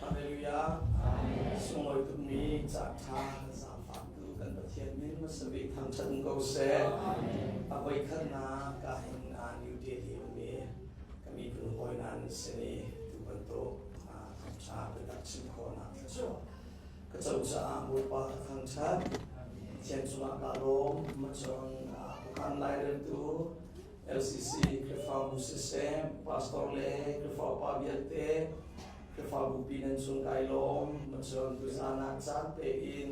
Hallelujah. Sunglawi tukmi caan ṭha kan zaangfahtu kan Pathian min hmasa bik thangṭhat um ko seh. A voikhatnak ka hin New Delhi ummi ka miphun hawi nan sin i tu bantuk thangṭha biatak chim khawhnak thluachuah ka co caah Bawipa ka thangṭhat. Pathian cungah kaa lawm. Macun Khuakhan Laireltu LCC Khrihfabu siseh, pastor le Khrihfa upa vialte, Khrihfabu pi nan cung kai lawm. Macun tuzaan ah caan pe in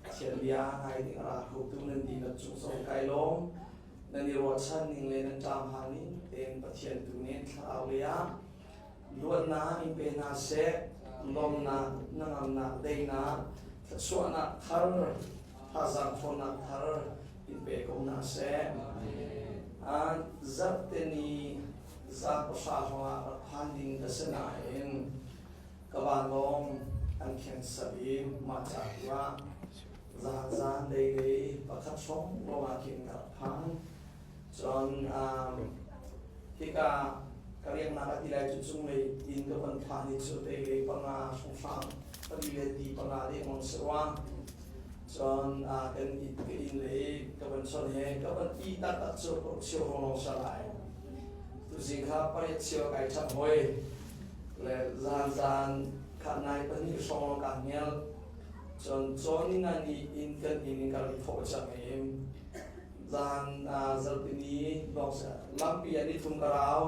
Pathian bia ngai ding a ra khotu nan dihlak cung zong kai lawm. Nan i ruahchan ning le nan ṭam hang ning tein Pathian tu nih thlarau lei ah luatnak in pe hna seh. Lawmnak, hnangamnak, daihnak, thluachuahnak thar, thazaang ṭhawnnak thar in pe ko hna seh. Zarhte ni zan pahra hrawngah rak phan ding ka si nain ka vanlawng an cancel i mah ca tu ah zan zan dei lei pakhat hrawng lawngah khin ka rak phan. Cun hika ka riaknak a ti lai cu cunglei inn ka van phan i cu dei lei panga hrawnghrang pali le ti panga dengmang si rua. Cun kan ka inn lei ka van chawnh he ka van ti taktak cu paruk cheu hrawng lawng si lai. Tuzing kha pariat cheu kai ṭhap hoi. Le zan zan kha nai pahnih hrawng lawng kaa hngelh. Cun cawn ni na ni inn kan inn in ka rak i thawh cang i zan zarhpini lawng lampi ah ni thum ka rau.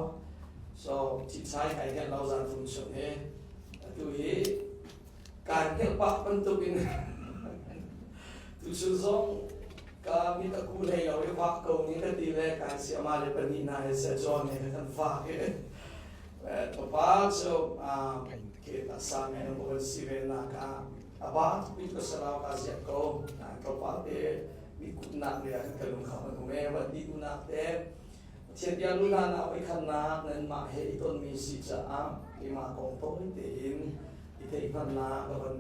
So citchai kai hngelh lo zan thum chung hi. Atu hi Kaan hngelh pah bantukin tuchun zong ka mit a ku hlei lo i vak ko ni ka ti le kaan siama le pahnih hna he seh John he kan vak i papa cu ke ta sa me na kan si ve nak ah a ba pi ko sarau ka ziak ko tlawmpal te mi kutnak le ah kan lung kha kan um e wan di unak te Pathian bia lu hlan ah voikhatnak nanmah he i tonmi si caah keimah kong tawi tein i theihhngalhnak ka van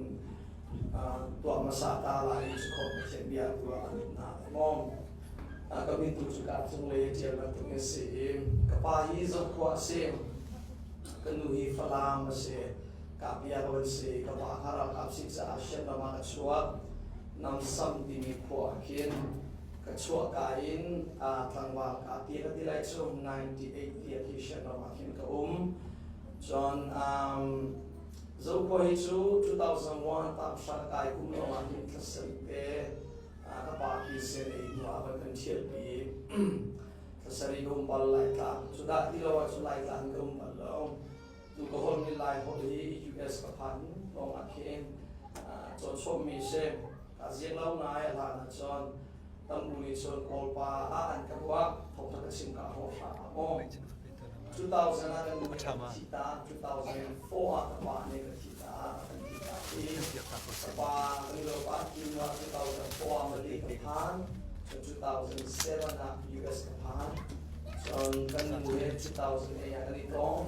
tuah hmasa ta lai i cukhawm Pathian bia tu ah kan hna maw. Ka min tu cu ka cunglei ṭial bantuk in si i ka pa hi Zokhua a si, ka nu hi Falam a si, ka bia ka van si, ka pa kha ralkap si caah Shan ram ah ka chuak, Namsam timi khua ah khin ka chuahka in tlangval ka ti ka ti lai cu 98 tiah khi Shan ram ah khin ka um. Cun Zokhua hi cu 2001 tam hran kai kum lawng ah hin thla sarih te ka pa khi CNA hnu ah van kan ṭhialpi. Thla sarih ka um bal Laitlang. Cu dah ti lo ahcun Laitlang ka um bal lo. Tu ka holhmi Lai holh hi US ka phan lawng ah khin cawnchawmmi si. Ka ziak lo ngai a hlan ahcun tambu nih cun Kawlpa ah an ka ruah. Thawngṭha ka chim ka hawh hlah maw. 2000 ah kan nu nih kan thi ta 2004 ah ka pa nih ka thi ta kan thi ta i ka pa kan lo pa thi hnu ah 2004 ah Mali ka phan cun 2007 ah US ka phan cun kan nu he 2008 ah kan i tong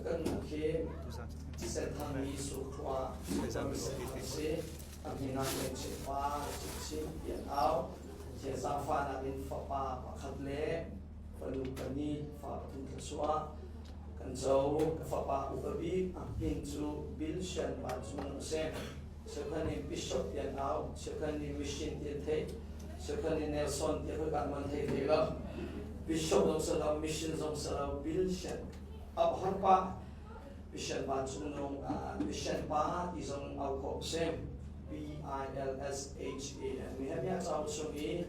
kan nu khi thisen thangmi surkhua si a min ah kan pa chin tian au zaangfahnak in fapa pakhat le fanu pahnih fa pathum thluachuah kan co. Ka fapa upa bik a min cu Bill Shan Van Cung a si. Cheukhat nih Bishop ti an au, cheukhat nih Mission ti an theih, cheukhat nih Nelson ti an man thei thei lo. Bishop zong si lo, Mission zong si lo, Bill Shan a har pah. Mission Van Cung Nung, Mission pa ti zong au khawh a si. B I L S H A N. Nehemiah cauk chung i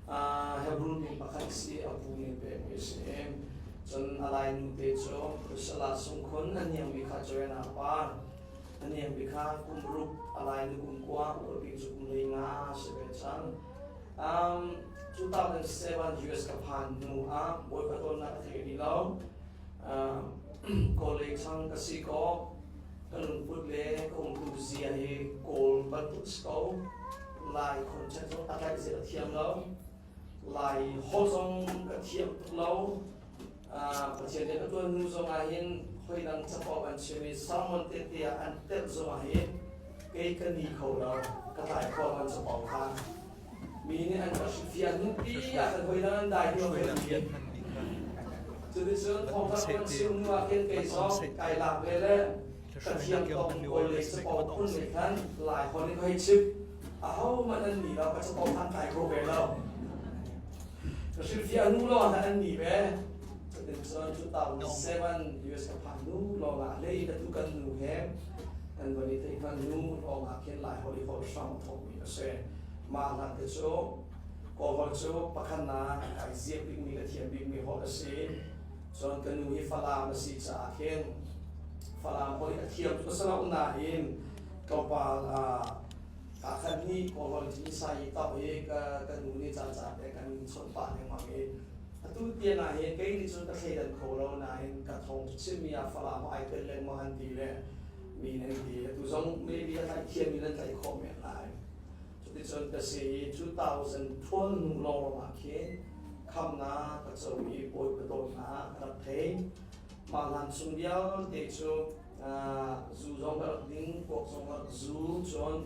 Hebrew mi pakhat si a pu nih pekmi a si. Cun a lai nute cu Priscilla sungkhun a hniangmi kha Joanna pa a hniangmi kha kum ruk a lai nu kum kua upa bik cu kum 15 si ve cang. 2007 US ka phan hnu ah Bawipa tawnnak a thei rih lo. Kawl lei chang ka si ko. Ka lungput le ka umtu zia hi Kawl bantuk si ko. Lai content zong a tlaih zia ka thiam lo. Lai holh zong ka thiam tuk lo. Pathian nih ka tuan hnu zong ah hin hoi dang capo an chim i sermon tete ah an telh zong ah hin kei ka ni kho lo. Ka tlai kho an capo kha. Mi nih an ka hrilhfiah hnupi ah kan hoi dang an dai hnu. Cuticun thawngṭha kan chim hnu ah khin kei zong kai lak ve le Pathian kong kawl le capo phun nih khan Lai holh in ka hei chim. Ahohmanh an ni lo, ka capo hmanh kai kho ve lo. Ka hrilhfiah hnu lawng ah an ni ve. Cuticun 2007 US ka phan hnu lawng ah hlei atu kan nu he kan van i theih hngal hnu lawng ah khin Lai holh i holh hram a thawkmi a si. Mah hlan te cu Kawlholh cu pakhatnak ai ziak bikmi le thiam bikmi holh a si. Cun ka nu hi Falam a si caah khin Falam holh a thiam cu a si lo nain tlawmpal ah kakhat nih Kawlholh cu sai i tauh i ka ka nu nih caan caan te kan chawnh pah lengmang i atu tiang ah hin kei nih cun ka thleidan kho lo nain ka thawng chimmi ah Falam ai tel lengmang an ti le mi nan ti. Atu zong maybe a tlaih thiammi nan tlaih khawh men lai. Cuticun ka si i 2012 hnu lawnglawng ah khin khamnak ka co i Bawipa dawtnak ka rak thei. Mah hlan chung vialte cu zu zong ka rak ding, kuak zong ka rak zu, cun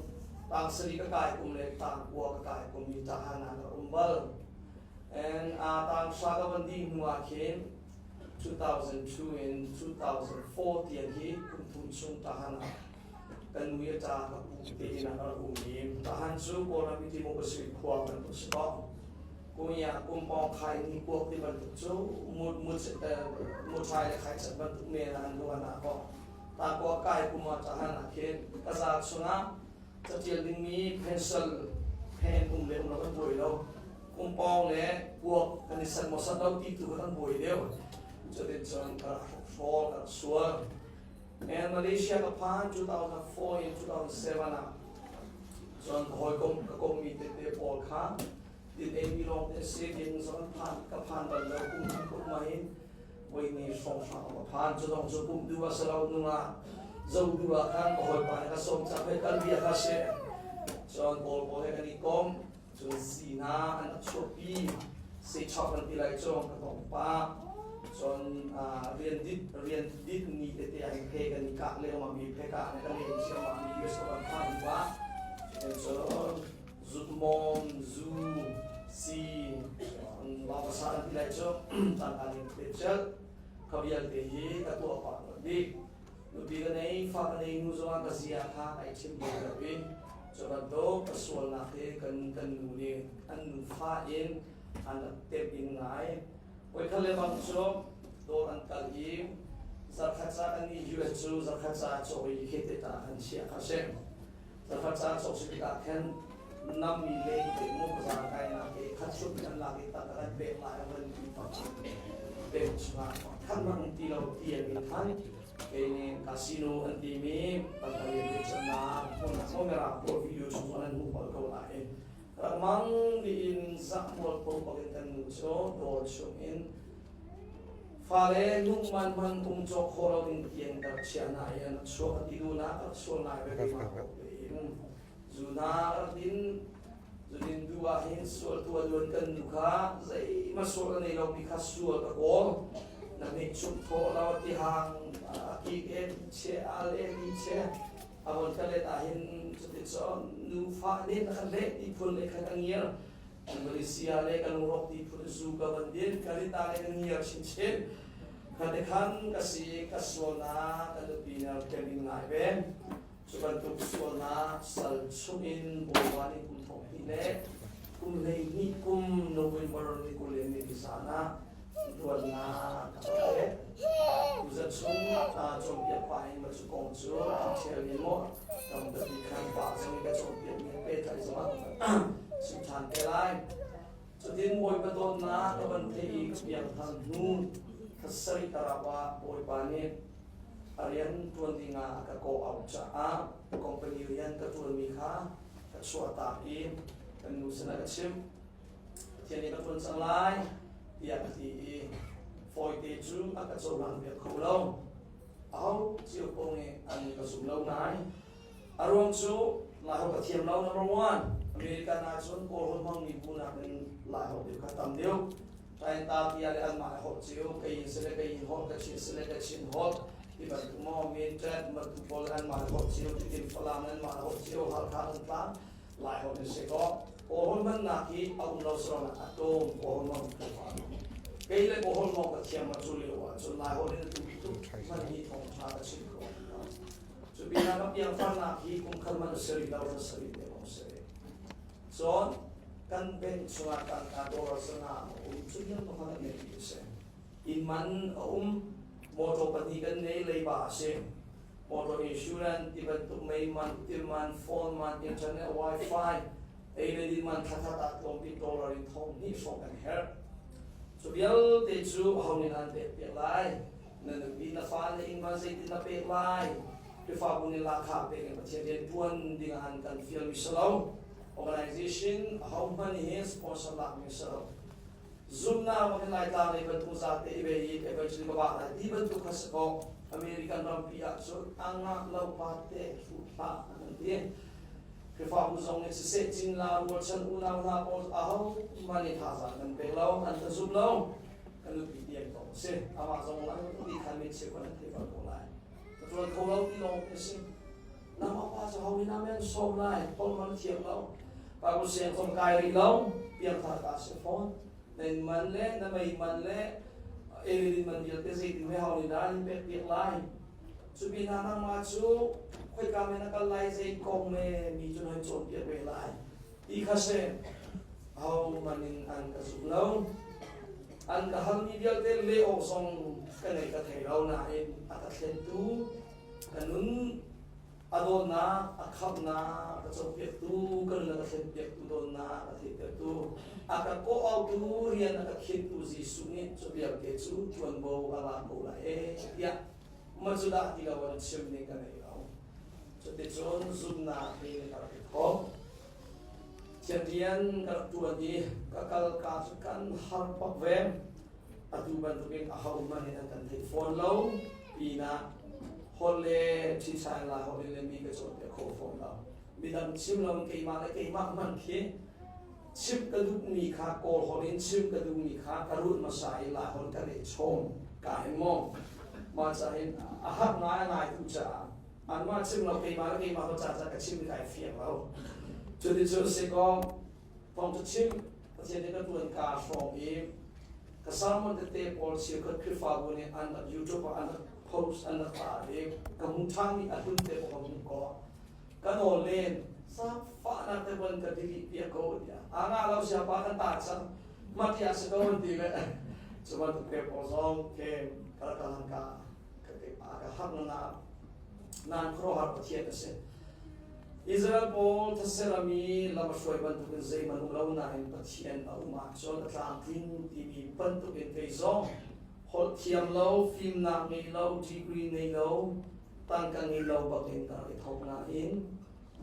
tang sarih ka kai kum le tang kua ka kai kum i ṭahan ah ka rak um bal. And tang hra ka van dih hnu ah khin 2002 in 2004 tiang hi kum thum chung ṭahan ah kan nu i a ṭa ka pu te inn ah ka rak um i tahan cu Kawlram i democracy khua bantuk si ko. Kunya kumpawng khai ni kuak ti bantuk cu muṭhai le khaicat bantuk men ah an luan ah ko. Ta kua kai kum ah tahan ah khin ka za chungah catial dingmi pencil pen um le um lo kan buai lo. Kumpawng le kuak kan i sat maw sat lo ti tu kan buai deuh. Cutin cun ka rak hrawl ka rak sual. And Malaysia ka phan 2004 in 2007 ah cun hawikom ka kommi tete pawl kha din ei mi lawng te si din zong phan ka phan bal lo kum kum ma hin voi ni hrawng hrang ka phan cu dong cu pum du a salo nunga zo du ah khan ka hawipa ne ka som cha phe kal bia kha se cun pawl pawl he kan i kom Cun si hna an rak chuahpi. Sehchok an ti lai cu ka tong pah. Cun rian dit rian dit ni tete ah hin phe kan i kah lengmang mi phe kah ne kan len ciammah mi US kan phan pah. Cun zutmawm, zu, si, vapasa an ti lai cu tangka ning te cel ka vialte hi ka tuah pah dih. Nupi ka nei, fa ka nei nu zongah ka zia kha ai chim bal lo i cu bantuk ka sualnak hi kan kan nu nih an nufa in an rak tep in ngai. Voikhat le bang cu dawr an kal i zarkhat ca kan i US cu zarkhat ca cawk i khi te ta kan chiah kha si. Zarkhat ca cawk si tikah khin nammi leng te mu bazar kai nak i khat chut kan lak i tak kan pek lai van ti pek chungah khat man ti lo ti an in khan kei nih casino an timi pangkalian te channak hmun ah mo video chung an hmu bal ko lai rakmang in zahmual ko bakin kan nu cu dawr chung in fale nung man man tung cawk kho lo ding tiang ka chia na i an chuak ti du na ka sual nai ve ma in Zu hna rak din, zudin duh ah hin sual tua duan kan nu kha zeihmanh sual a nei lomi kha sual ka kawl. Na hmeh chumh thawh lo ti hang a kik e che al e ni che a von ka let ah hin cuticun nufa nih na kan leh ti phun le khan a ngiar. Malaysia le ka lungrawk ti phun zu ka van din ka rit ah le ka ngiar chinchin. Kha te khan ka si ka sual na ka nupi na kem in ngai ve. Cu bantuk sualnak sal chungin Bawipa nih kum thong hnih le kum 12 kum November ni 20 ni zan ah luatnak a pek. Tuzan chung cawnpiak pah in cu kong cu ṭhial in maw tam tapi khan pa zong in ka cawnpiak mi pehtlaih zongah chim ṭhan te lai. Cutin Bawipa dawtnak ka van theih i ka piangthar hnu thla sarih karah ah Bawipa nih A rian ṭuan dingah a ka kawh auh caah company rian ka ṭuanmi kha ka chuahtak i kan nu sinah ka chimh. Pathian nih ka ṭuan cang lai tiah ka ti i fawite cu a ka cohlang piak kho lo. Aho cio paoh nih an ka zum lo ngai. A ruang cu Laiholh ka thiam lo number one. American ahcun Kawlholh hmangmi bu nakin Laiholh deuh kha tam deuh. Tainta tia le anmah holh cio kei in sile kei in holh ka chin sile ka chin holh ti bantuk maw Mintet Matu pawl anmah holh cio Tidim Falam anmah holh cio Halkha Thantlang Lai holh in si ko Kawlholh hmannak hi a um lo saronak a tlawm Kawlholh hmang ko. Kei le ka holh lawng ka thiam ah cu lio ah cun Lai holh in atu tuk hmanmi thawngṭha ka chim ko. Cu pinah ka piangtharnak hi kum khat man a si rih lo, thla sarih te lawng si rih. Cun kan bank chungah tangka dollar 500 a um cu hian pakhat an ngeihmi a si. Inn man a um, motor pahnih kan ngei, leiba a si. Motor insurance ti bantuk mei man, ti man, phone man, internet, wifi, ei le din man thla khat ah tlawmbik dollar in thong hnih hrawng kan herh. Cu vialte cu aho nih an pek piak lai? Na nupi na fa na inn man zeitin na pek lai? Khrihfabu nih lahkhah pek in Pathian rian ṭuan ding ah an kan fialmi si lo. Organization ahohmanh hi sponsor lakmi si lo. Zumnak bak in Laitlang lei bantuk zate i bei i evangel ka vah lai ti bantuk kha si kaw American rampi ah cun a ngah lo pa te hruh hlah an ti. Khrihfabu zong nih siseh cingla rualchan unau hna pawl aho hmanh nih thazaang kan pek lo, an ka zum lo. Kan nupi tiang tong a si. Amah zong lai ti khan mi cheukhat an thei bal ko lai. Ka ṭuan kho lo ti lawng a si. Nangmah pa cu ho nih men sawm lai, holh man thiam lo. Bible siang zong kai rih lo, piangthar ka si fawn. Na inn man le na mei man le elin man vialte zeitin mei hau nih dah in pek piak lai. Cu pinah nangmah cu khoika men na kal lai, zei kong me mi cu na hei cawnpiak ve lai. Ti kha si. Ho man in an ka zum lo. An ka halmi vialte leh awk zong ka nei ka thei lo nain a ka thlentu ka nun a dawtnak a khamhnak a ka copiaktu ka nun a ka thlenpiaktu dawtnak a theihtertu a ka kawh-autu rian a ka khintu Jesuh nih cu vialte cu ṭuanvo a la ko lai ee tiah mah cu dah ti lo an chim ning ka nei lo. Cuticun zumhnak he ka rak i thawk. Thianrian ka rak ṭuan i ka kal ka cu kan har bak ve. Atu bantukin ahohmanh in an kan theih fawn lo pinah holh le ṭhiṭha in Lai holh in le mi ka cawnpiak kho fawn lo. Midang chim lo in keimah le keimah hmanh khi chimh ka duhmi kha Kawl holh in chim ka duhmi kha ka rut hmasa i Lai holh ka leh chom ka hin maw. Mah ca hin a har ngai a ngai tu caah anmah chim lo keimah le keimah ko ca ca ka chim kai fiang lo. Cuticun si kaw thawng cu chim Pathian nih ka tuan ka hrawng i ka sermon tete pawl cheukhat Khrihfabu nih an YouTube ah an post an rak tar i ka hmu ṭhan i a hlun te ka hmu ko ka nawl len safahnak te von ka delete piak ko tiah a nga lo siapa kan ta cang mati a si ko an ti ve cu bantuk te pawl zong ke ka rak ka ka ka har na nan khuaruahhar Pathian a si. Israel pawl thaserami lam a hruai bantukin zeihmanh um lo nain Pathian a um ahcun a tlamtling timi bantukin kei zong holh thiam lo, fimnak ngei lo, degree ngei lo, tangka ngei lo bakin ka rak i thawk nain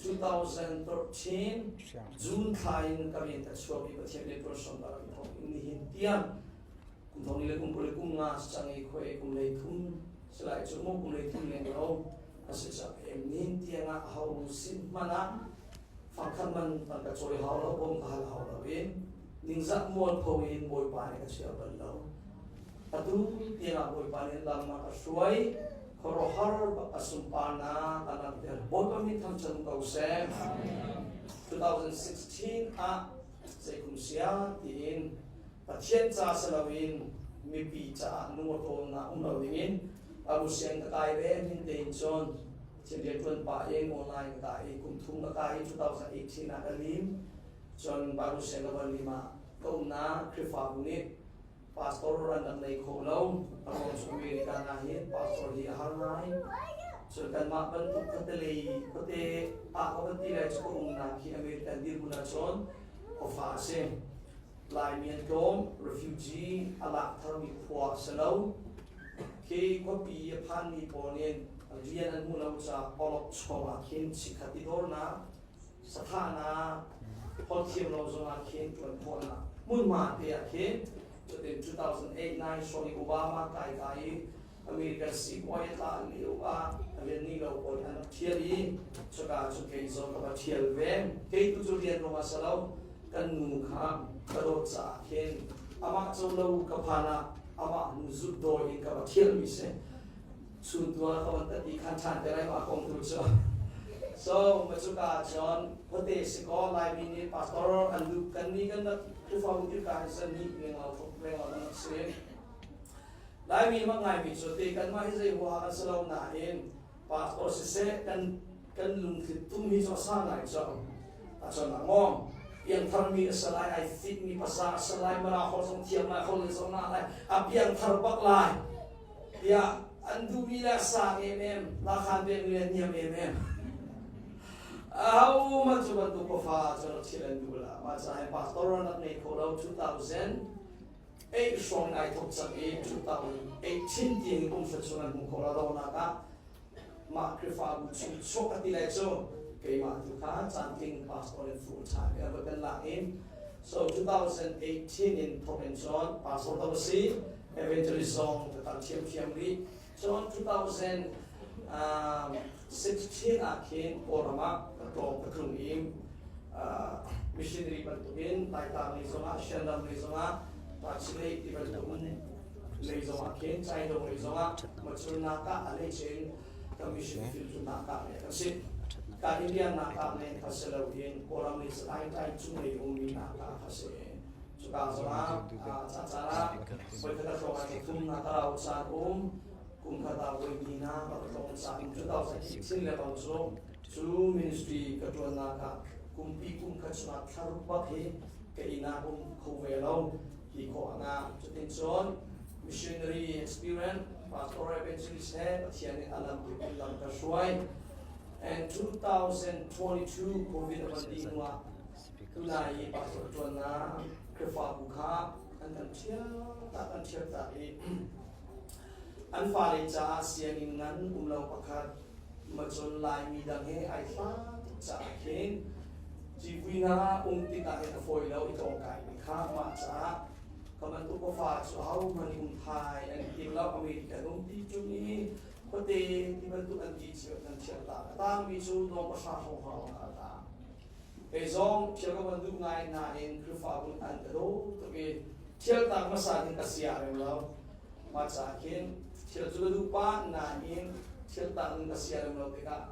2013 June thla in ka rian ka chuak i Pathian rianṭuan hram ka rak i thawk i nihin tiang kum thong ni le kum 20 le kum nga cang i khuai kum lei thum silai cu mu kum lei thum leng lo a si cang em nin tiang ah ho sin hmanh ah fangkhat man tangka cawi hau lo bom ka hal hau lo i ningzah mual pho in bawipa nih ka chia bal lo atu tiang ah bawipa nih lam a ka hruai khuaruahhar bak a sunparnak a langhter bawipa min thangṭhat ko seh 2016 ah zeikum sia tiin Pathian ca si loin mipi caah nuatawnnak um lo dingin abu siang ka kai ve min tein cun Pathian rianṭuan pah in online ka kai i kum thum ka kai i 2018 ah ka lim cun Bible siang ka van lim ah ka umnak Khrihfabu nih pastor an rak nei kho lo a ruang cu America ah hin pastor hi a har ngai cun kanmah bantuk khuate lei khuate ah ka van ti lai cu ka umnak hi American dirhmun ah cun khuafa a si Laimi an tlawm, refugee a lak tharmi khua a si lo. Khi khuapi a phanmi pawl nih rian an hmuh lo caah awlokchong ah khin chikkhat i dawrnak, sathahnak, holh thiam lo zongah khin ṭuan khawhnak hmunhma te ah khin cutin 2008-9 hrawng i Obama kai ka i American sipuai a tla lio ah rian ngei lo pawl an rak ṭhial i cuka cu kei zong ka va ṭhial ve. Kei tu cu rian ruangah si lo, kan nu kha ka dawt caah khin amah co lo ka phan ah amah nu zut dawi in ka va ṭhialmi si. Chun tu ah ka van tat i khan ṭhan te lai mah kong tu cu. So macuka cun khuate si kaw Laimi nih pastor an duh kan nih kan rak Khrihfabu tirka hi san nih lenglo lenglo kan rak si. Laimi mak ngaimi cu te kanmah hi zei huaha kan si lo nain pastor siseh kan kan lungthli tum hi cu a sa ngai cu a chon ah maw piangthar mi a si lai ai fit mi pasa a si lai mara hol zong thiam lai hol zong na lai a piangthar bak lai tiah an duhmi le a sang emem lakhan pekmi le niam emem aho man cu bantuk pafa cu rak thil an duh la mah ca hi pastor ran rak ngei kho lo 2008 hrawng ai thok cang i 2018 tiang kum hra chung an hmu kho la donak ah mah Khrihfabu chung chuak ka ti lai cu keimah tu kha cantling pastor in full time in a kan lak in. So 2018 in thok in cun pastor to si, evangelist zong ka tam thiamthiam rih. Cun 2016 ah khin Kawlram ah ka tlawng ka tlung i missionary bantukin Laitlang lei zongah, Shanram lei zongah, Tachileik ti bantuk lei zongah khin Chaidong lei zongah macunnak ah a hleice in ka mission field cu nakah le kan si. Ka India nakah le kha si loin Kawlram lei Salai Tai cung lei ummi nakah kha si. Cuka zongah ca caan ah voikhat a tlawng ah thum na ka rau caan um kum khat ah voi hnih na ka tlawng caan um 2018 le bang cu cu ministry ka ṭuannak ah kumpi kum khat chungah thlaruk bak hi ka inn ah um kho ve lo. Ti khawh ah cutin cun missionary experience pastor evangelist he Pathian nih a lam in lam ka hruai. And 2022 COVID a van dih hnu ah tunai i pastor ṭuannak Khrihfabu kha an kan ṭhial tak an ṭhial tak i an fale caah sianginn ngan um lo pakhat macun Laimi dang he ai hla tuk caah khin civui hna um tikah hin a fawi lo i tlawngkai mi kha mah caah ka bantuk ka fa cu ahohmanh nih um thai an tim lo. American um ti ṭung i khuate ti bantuk an ti cio kan thial ta a tangmi cu dawng 9 hrawng hrawng a tang. Kei zong thial ka van duh ngai nain Khrihfabu an ka daw tuk i thial tak hmasa ding ka sia rem lo. Mah caah khin thil cu ka duh pah nain thil tang in ka sia rem lo tikah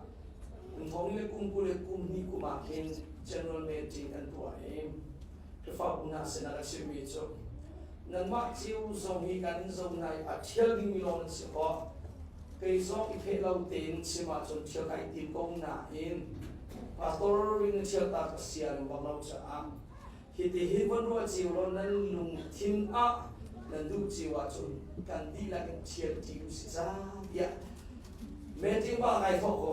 kum thong le kum 20 le kum hnih kum ah khin general meeting kan tuah i Khrihfabu hna sinah ka chimmi cu nanmah cio zong hi kan in zo hna i a thial dingmi lawng nan si khawh. Kei zong i pheh lo tein chim ahcun thial kai tim ko nain pastor ring na thial ta ka sia rem bak lo caah hiti hi von ruah cio law nan lungthin ah nan duh cio ahcun kan dihlak in ṭhial ṭi usih ca tiah meeting pa kai thawk ko.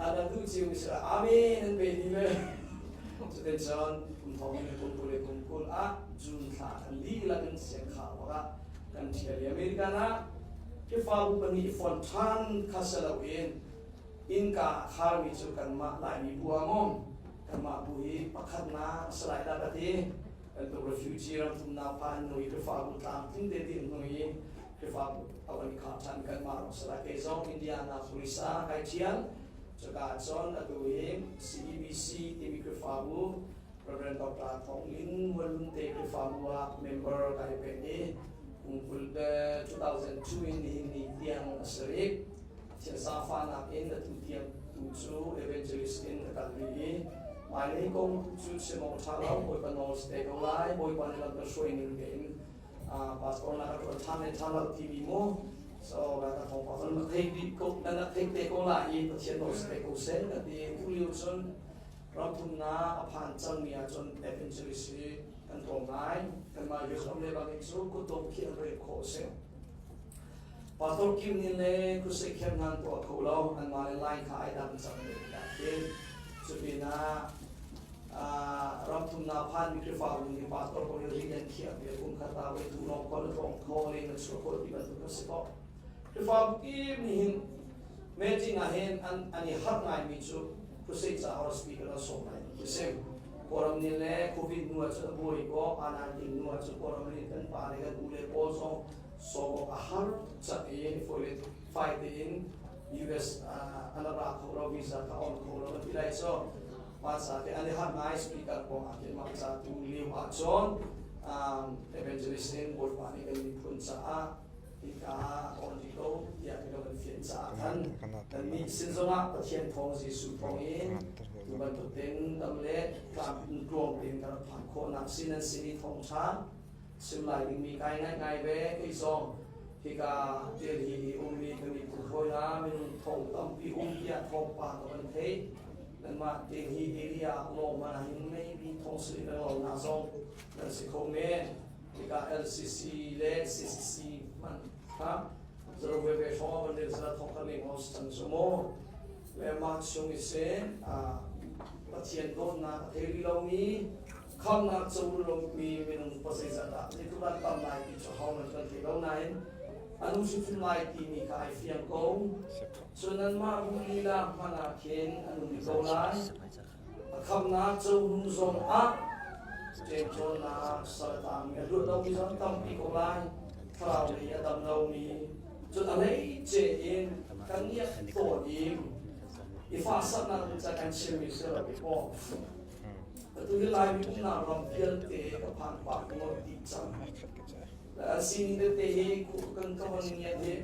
A nan duh cio mi sila amen an pe ni le. Cutin cun kum thong in kum 20 le kum 20 ah June thla kan dihlak in siangkhar ah kan ṭhial i American ah Khrihfabu pahnih fon ṭhan kha si loin innka a kharmi cu kanmah Laimi bu ah maw kanmah bu hi pakhatnak a si lai dah ka ti. Bantuk refugee ram thumnak phan hnu i Khrihfabu tlamtling te din hnu i Khrihfabu a van i khar ṭhan kanmah rak si lai. Kei zong Indiana police ah kai ṭhial. Cuka ah cun atu hi CEBC timi Khrihfabu Reverend Dr. Thawng Ling Mualun te Khrihfabu ah member kai pek i kum 20 2002 in nihin ni tiang a si rih. Thilzaangfahnak in atu tiang tu cu evangelist in ka kal rih i hmailei kong tu cu chim awk ṭha lo. Bawipa nawl si te ko lai. Bawipa nih lam kan hruai ning tein pastor na ka ṭuan ṭhan le ṭhan lo timi mu so ka thawngpang cu na theih dih ko na theih te ko lai i Pathian nawl si te ko seh ka ti. Tu lio cun ramthumnak a phan cangmi ahcun evangelist hi kan tlawm ngai. Kanmah US ram le bangin cu kutdong khi an rel khawh a si. Pastor Kim nih le crusade camp nan tuah kho lo, anmah le line kha ai dang cang ve tikah khin cupinah ramthumnak phanmi Khrihfabu nih pastor pawl nih rian an khiah ve kum khat ah voi tu lawng kho le tlawng kho le na chuah kho ti bantuk a si ko. Khrihfabu kim nih hin meeting ah hin an an i harh ngaimi cu crusade ca or speaker an sawm lai ti a si. Kawlram nih le COVID hnu ah cun a buai ko, aa-naan hnu ah cun Kawlram nih kan pa le kan u le pawl zong sawm awk a har tuk i fawi fai tein US an ra kho lo, visa kha on kho lo an ti lai cu. Mah ca te an i harh ngai. Speaker kong ah khin mah ca tu lio ah cun evangelist in Bawipa nih kan miphun caah Hika on rih ko tiah ka van fian caah khan nannih sin zongah Pathian thawng Jesuh thawng in tu bantuk tein dam le tluang tein ka rak phan khawhnak si nan sin i thawngṭha chim lai dingmi kai ngaih ngai ve. Kei zong hika Delhi i ummi ka miphun hawi hna minung thong tampi um tiah thawngpang ka van theih. Nanmah Delhi area lawng hmanh ah hin maybe thong sarih renglo hna zong nan si kho men. Hika LCC le CCC hmanh kha zero ve ve hrawng van rel sala thong kan leng si cang cu mu. Le mah chung i sin Pathian dawtnak a thei rih lomi, khamnak co rih lomi minung pazeizat dah zeitluk an tam lai ti cu ho nan kan thei lo nain an um hrimhrim lai timi kha ai fiang ko. Cun nanmah bu lila hmanh ah khin an um ko lai. A khamnak co hnu zong ah ṭemṭawnnak saltangmi a luat lomi zong tampi ko lai. Thlarau lei a dam lomi, cun a hleice in kan ngiat tawn i i fahsaknak ding ca kan chimmi si lo i aw. Atu hi Laimi umnak ram vialte ka phan pah ngawt dih cang. An sining tete hi kan ka von ngiat hi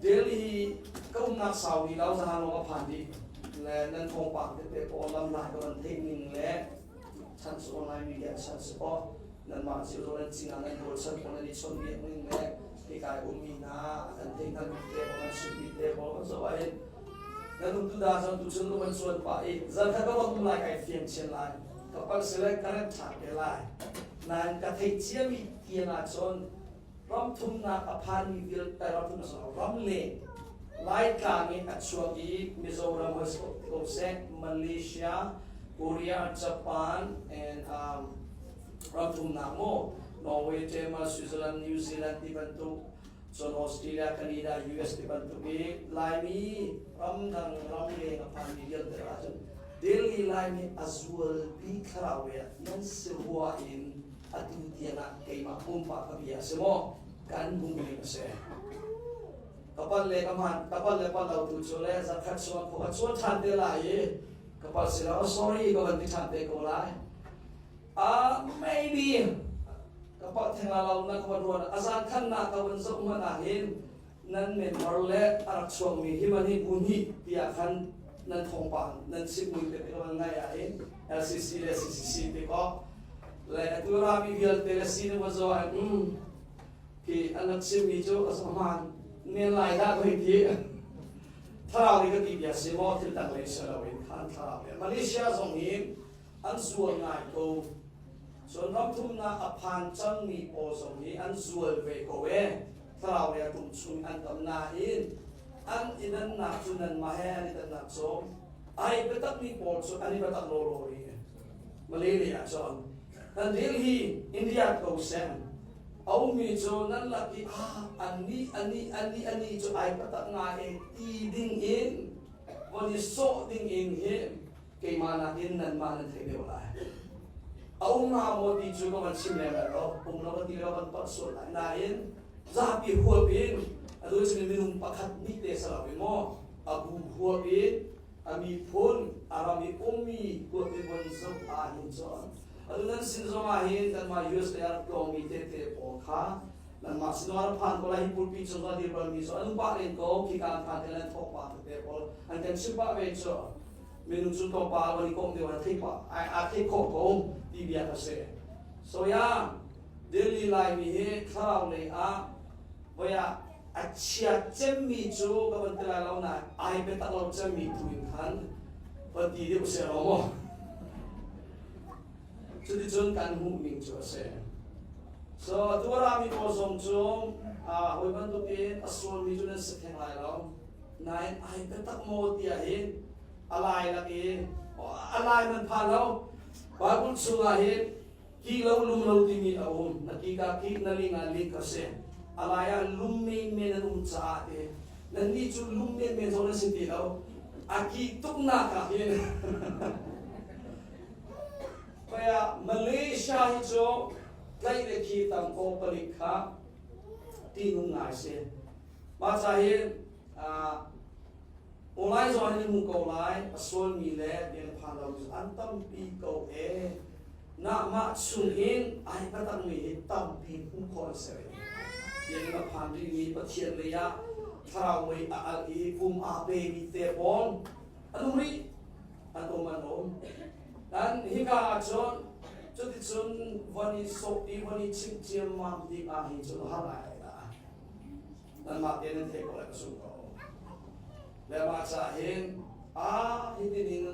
Delhi ka umnak sau ni lo zahan lawng a phan dih le nan thawngpang tete pawl lam lai ka van theih ning le chan cu online media chan si aw nanmah cio zawn nan cing ah nan kawl chan pawl nan i chawnh biak ning le hika i ummi hna kan theih hngalh mi te pawl kan chimh te pawl kan zoh ahhin nan um tu da zong tu chun kan chuan pah i zarkhat ka um lai kai fiang chin lai ka palh sile ka rem ṭhan te lai nain ka theih ciami tiang ah cun ram thumnak a phanmi vialte ram thumnak ram le Laitlang in a chuak i Mizoram ko seh Malaysia, Korea, Japan and ram thumnak mu Norway, Denmark, Switzerland, New Zealand ti bantuk cun Australia, Canada, US ti bantuk i Laimi ramdang ram leng a phanmi vialte ahcun Delhi Laimi a zual bik thlarau le nan si rua in atu tiang ah keimah pumpak ka bia a si maw kan hmuh ning a si. Ka pal le ka hman ka pal le pal lo tu cu le zarkhat chuan khua ka chuan ṭhan te lai i ka pal si lo, sorry ka van ti ṭhan te ko lai. Maybe ka palh theng la lo na ka van ruan a zan khan na ka van zoh hmanh ah hin nan member le a rak chuakmi hi man hi bu hnih tiah khan nan thawngpang nan chimmi te ka van ngai ah hin LCC le CCC te ko le atu rami vialte le si na van zoh ah khi an rak chimmi cu a hmaan men lai dah ko hi ti thlarau nih ka ti bia si maw thil dang lei si loin khan thlarau le Malaysia zong hi an zual ngai ko. Cun ramthumnak a phan cangmi pawl zong hi an zual ve ko e. Thlarau le a tum chung an tam nain an i dannak cu nanmah he an i dannak cu ai biatakmi pawl cu an i biatak lawlaw rih. Malay lei ah cun nan rel hi India ko seh a ummi cu nan lak i ah annih annih annih annih cu ai biatak ngai e ti ding in von i sawh ding in hi keimah nakin nanmah nan thei deuh lai. A um hnga maw ti cu ka van chim lem lai lo, um lo ka ti lo kan palh sual lai. Nain zapi huap in atu cun minung pakhat nih te sa lo in maw a bu huap in a miphun a ram i ummi huap in von zoh ah hin cun atu nan sin zong ah hin kanmah US lei ah rak tlawngmi tete pawl kha nanmah sin zong ah rak phan ko lai. Hi pulpi cung ah dir balmi cu an um pah len ko, khika an phan te lan thawk pah tete pawl an kan chimh pah ve cu. Minung cu tlawmpal van i komh deuh ah theih pah aa theih khawh ko ti bia ka si. So ya Delhi Laimi hi thlarau lei ah voi ah a chia cemmi cu ka van ti lai lo nain ai biatak lo cemmi tu in khan van ti deuh seh lo maw. Cuticun kan hmuh ning cu a si. So atu a rami pawl zong cu hawi bantukin a sualmi cu nan si theng lai lo. Nain ai biatak maw tiah hin a lai lak i a lai man phan lo. Bible chungah hin ki lo lum lo timi a um. Na ki ka ki na ling ah ling ka si. A lai ah lum men men an um caah te nannih cu lum men men zong nan si ti lo. A ki tuknak ah hin Kaya Malaysia hi cu tlaih le khi tam ko palik kha tihnung ngai si. Mah ca hi online zong hin hmu ko lai, a sualmi le bian phan lo an tampi ko e. Nahmah chung hin ai patakmi hi tampi hmuh khawh an si. Biakinn a phan rihmi Pathian lei ah thlarau mei a alh i pum aa pemi te pawl an um rih. An um an um. Nan hika ah cun cuticun von i sawh i von i chimh ciammam ding ah hin cun har ngai ai dah. Nanmah te nan theih ko lai ka zumh ko. Le mah caah hin a hitin in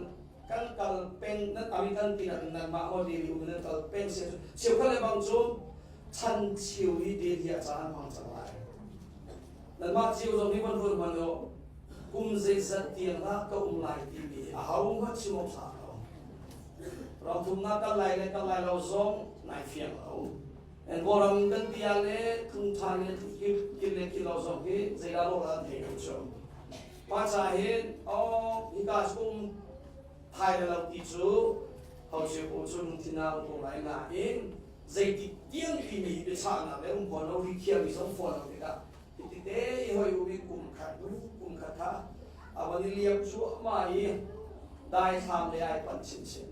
kan kal peng nan ami kan ti nan nanmah maw dili um nan kal peng se cheukhat le bang cu chan chiu hi dili ah caan an hmang cang lai. Nanmah cio zong hi van ruat hmanh u kum zeizat tiang dah ka um lai timi hi aho hmanh chim awk ṭha lo. Ram thumnak kal lai le kal lai lo zong nai fiang lo. Kawlram kan ti ah le tlung ṭhan le kil le kil lo zong hi zeidah lawh an thei lo cu. Mah ca hin oh hika kum thai le lo ti cu ho cu cu lungthin ah um ko lai nain zeitik tiang timi biachahnak le um fawn lo ri khiami zong fawn lo tikah hiti te i hoi um i kum khat hnu kum khat kha a van i liam cuahmah i daithlam le ai panh chinchin.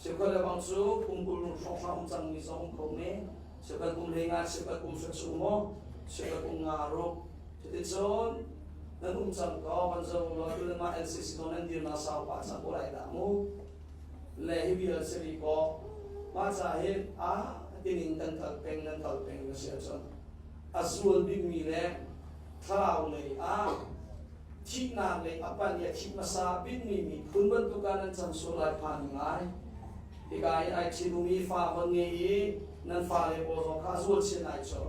Cheukhat le bang cu kum 20 hrawnghrang um cangmi zong um kho men. Cheukhat kum 15, cheukhat kum hra cu maw, cheukhat kum nga ruk. Cuticun nan um cang ko, van zo law tu le mah LCC zong nan dirnak sau pah cang ko lai dah mu. Le hi vial si rih ko. Mah ca hin a tining kan kal peng nan kal peng na si ahcun a zual bikmi le thlarau lei ah thihnak lei a panh i a thih hmasa bikmi miphun bantuk ah nan cang sual lai phan ngai. Hika i ai ṭhitumi fa von ngei i nan fale pawl zong kha zual chin ai cu.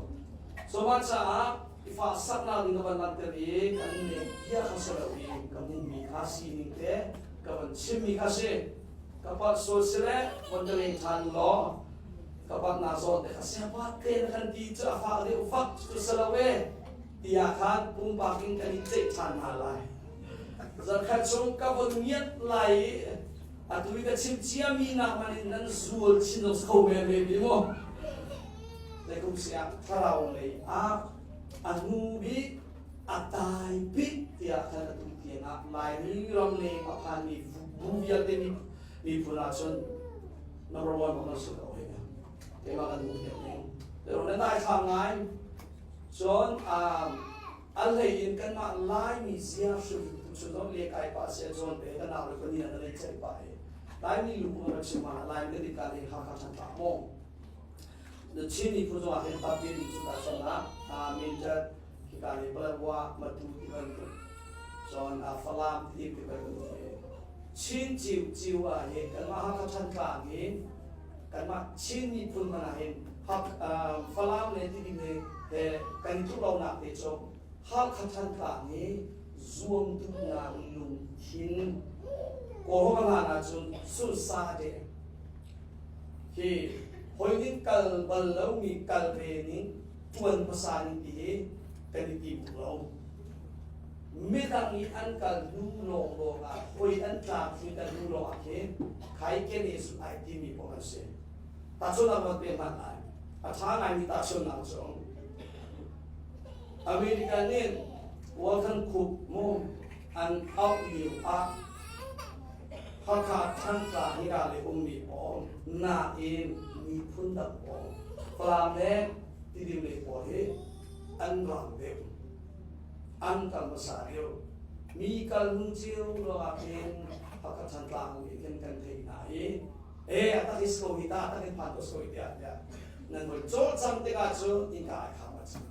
So mah caah i fa saknak ding ka van langhter i kan nih bia kha si lo i ka hmuhmi kha sining te ka van chimmi kha si. Ka palh sual si le von ka leng ṭhan law ka palhnak zawn te kha siangpa te na kan ti cu a fak deuh fak cu si lo e. Tiah khan pumpak in kan i ceih ṭhan hna lai. Zarkhat chung ka von ngiat lai i atu i ka chim ciami nak hmanh in nan zual chin zong si kho men ve mi mu. Zeikum siah thlarau lei ah a hnu bik a tai bik tiah khan atu tiang ah Laimi ram leng a phanmi bu vialte miphun ahcun number one bak nan si ko hi. Keimah kan hmuh piak ning. Pero nan dai thlam ngai. Cun a hlei in kanmah Laimi zia hrim tu cun le kai pa sia zawn pe kan nau le pani an lei ceih pa hi Laimi lungput a chim ah Laimi kan dika le Hakha Thantlang maw na Chin miphun zong ah hin tampi nih cu ta chon ah Mindat hika le Paletwa Matu ti bantuk cun Falam ti ti bantuk hi Chin ciu ciu ah hin kanmah Hakha Thantlang hi kanmah Chin miphun hmanh ah hin Falam le Tidim he he kan i tluk lonak te cu Halkha Thantlang hi zuam duhnak lungthin Kawlrawn hlan ahcun sunsa te hi hoi ning kal bal lomi kal ve ning tuan hmasa ning ti hi kan i tim lo. Midang i an kal hnu lawnglawng ah hoi an tlak hi kal hnu lawng ah khin khai ken i ai timi paoh an si. Tahchunhnak van pe hmanh lai. A ṭha ngaimi tahchunhnak cu American nih Walton Cook mu an auh lio ah Hakha Thantlang hika le ummi pawl nain miphun dang pawl Falam le Tidim lei pawl hi an rang deuh. An kal hmasa deuh. Mi kal hnu cio lawngah khin Hakha Thantlang nih khin kan theih hna i e a tak is ko hi ta tak in phan ko soi tiah tiah nan voi cawlcang tikah cu innka ai kham a cang.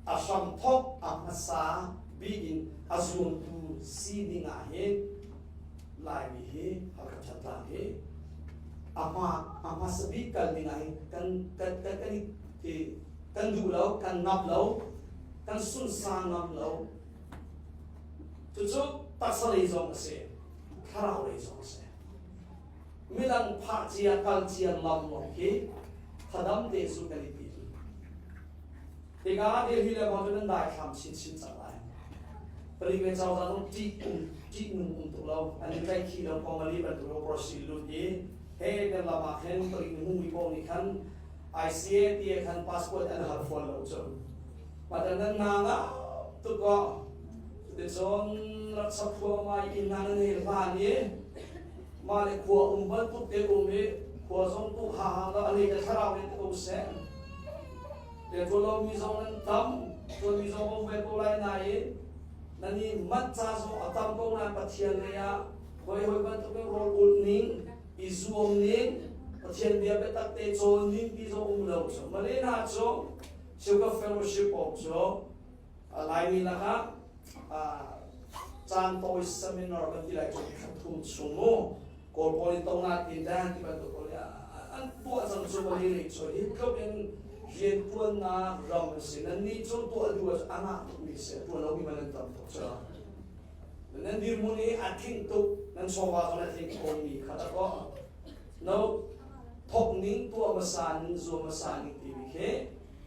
A hram thok a hmasa bik in a zuamtu si ding ah hin Laimi hi Hakha Thantlang hi a hma a hmasa bik kal ding ah hin kan kan kan kan i kan duh lo kan ngap lo kan sunsa ngam lo cucu taksa lei zong a si thlarau lei zong a si midang phah cia kal cia lam lawng khi thadam te cu kan i ti tikah Delhi le bang cu nan dai thlam chinchin cang lai palik le cozah zong ṭih um ṭih nung um tuk lo an i tlaih khi lo kongali bantuk lo prosi lut i he kan lam ah khin palik nih hmumi paoh nih khan ICA ti khan passport an hal fawn lo cu mah nan na nga tuk ko cuticun rak sak thluahmah i inn hna nan hei hlan i mah le khua um bantuk te um i khua zong tu ha ha la a lei le thlarau le te ko seh. Rianṭuan lomi zong nan tam, ṭuanmi zong um ve ko lai nain nan i manh ca zong a tam ko nain Pathian lei ah hawi hawi bantukin rawl ulh ning, i zuam ning, Pathian bia biatak te cawn ning ti zong um lo cu. Malena cu Sugar Fellowship awk cu Laimi lakah caan tawi seminar kan ti lai cu thla thum chung mu Kawl pawl in tona tin dan ti bantuk pawl an tuah cang cu mali lei cu hi tluk in rian tuannak ram an si. Nan nih cu tuah duh ah a ngah tukmi si, tuan lomi man an tam tuk cu. Nan dirhmun i a thing tuk, nan chawva zong a thing komi kha da ko no thok ning, tuah hmasa ning, zuam hmasa ning timi khi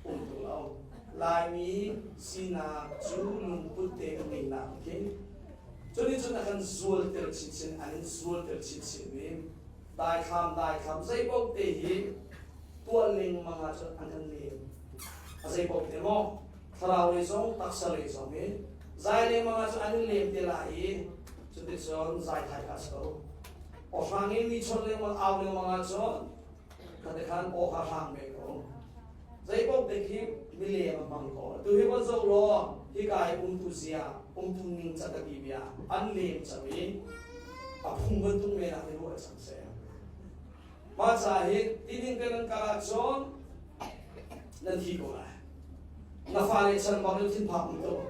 um tung lo. Laimi sinak cu lungput te kan ngeihnak khi cuni cun a kan zualter chinchin, an in zualter chinchin mi daithlam daithlam zeipaoh te hi tuah lengmang ahcun an kan lem. A zeipaoh te maw, thlarau lei zong, taksa lei zong hi zai lengmang ahcun an in lem te lai i cuticun zai thai kha si ko. Aw hrang in mi chawnh lengmang, au lengmang ahcun kha te khan aw kha hrang ve ko. Zeipaoh te khi milem a hmang ko. Tu hi van zoh law hika i umtu zia, umtu ning ca ka ti bia an lem cang i a phung bantuk men ah hin ruah cang seh. Mah ca hi tining te nan kal ahcun nan thi ko lai. Na fale chan bang in thinphak um tuk.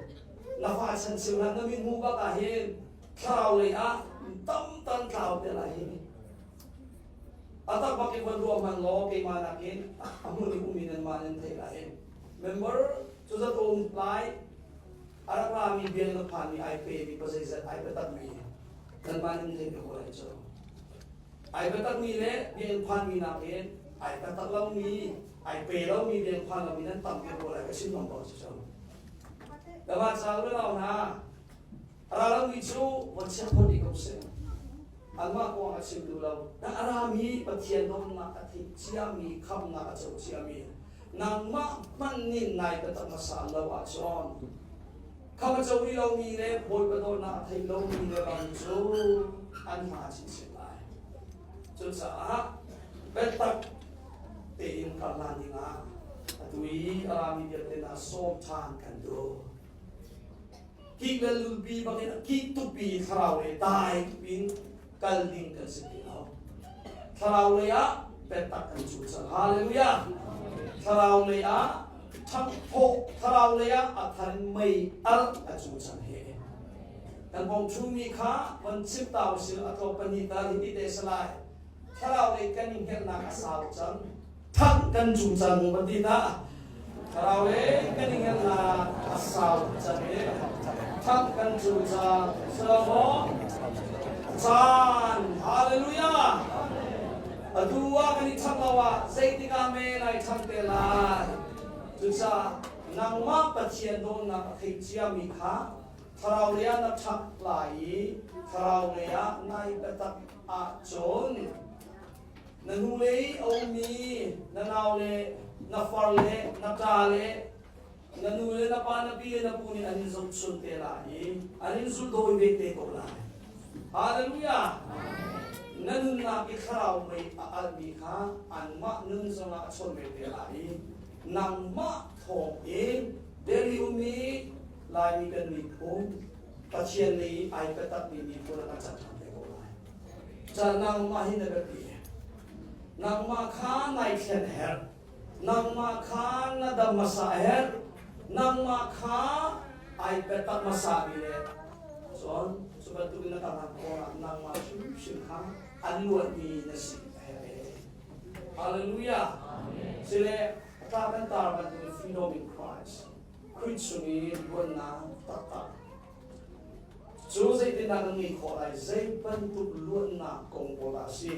Na fa chan cheu hlah, na min hmuh bak ah hin thlarau lei ah tam tan tlau te lai hi. A tak bak in van ruah hmanh law keimah nakin a hmun i um in nanmah nan theih lai. Member cu zat um lai, a rak rami bian na phanmi ai pemi pazeizat ai biatakmi nanmah nan theih ko lai cu. Ai biatakmi le bian phanmi nakin ai biatak lomi, ai pe lomi, bian phan lomi nan tam deuh ko lai, ka chim ngam ko cu cu. Dama ca u le nau hna, A ra lomi cu von chiah phot dih ko seh. Anmah kong a chim duh lo. Na a rami Pathian dawtnak a theih ciami, khamnak a co ciami, nangmah hmanh nih nai biatak hmasa lo ahcun kham a co rih lomi le Bawipa dawtnak a thei lomi le bang cu an hma chinchin lai. Cucaah biatak tein kar hlan dingah atu i a rami vialte hna sawm ṭhan kan duh. Kik le lulpi bangin a kik tukpi thlarau lei dai tupin kal ding kan si ti lo. Thlarau lei ah biatak kan cu cang. Hallelujah. Thlarau lei ah ṭhangthawh, thlarau lei ah a thar in mei alh a cu cang he. Kan bong ṭhumi kha von chim ta usil a tlawm pahnih tal hi ti te salai. Thlarau lei kan i hngelhnak a sau cang. Thang kan cu cang van ti ta. Thlarau lei kan i hngelhnak a sau cang i thang kan cu cang. Silo caan. Hallelujah. Atu ah kan i thang lo ah zeitik ah me lai thang te lai. Cucaah nangmah Pathian dawtnak a theih ciami kha thlarau lei ah na ṭhak lai i thlarau lei ah nai biatak ahcun na hnulei i a ummi na nau le na far le na ṭa le na nu le na pa, na pi le na pu nih an in zohchun te lai i an in zuldawi ve te ko lai. Hallelujah! Na nunnak i thlarau mei a alhmi kha anmah nun zongah a chawn ve te lai i nangmah thawng in Delhi ummi Laimi kan miphun Pathian lei ai biatakmi miphun ah kan cang ṭhan te ko lai. Ca nangmah hi na biapi. Nangmah kha nai thlen a herh. Nangmah kha na dam hmasa a herh. Nangmah kha ai biatak hmasa mi le cun cu bantukin na kal khawh ah nangmah hrimhrim kha an luatmi na si a herh ee. Hallelujah. Sile tla kan tar bantukin freedom in Christ. Khrih chung i luatnak taktak cu zeitindah kan ngeih khawh lai? Zei bantuk luatnak kong pawl dah a si?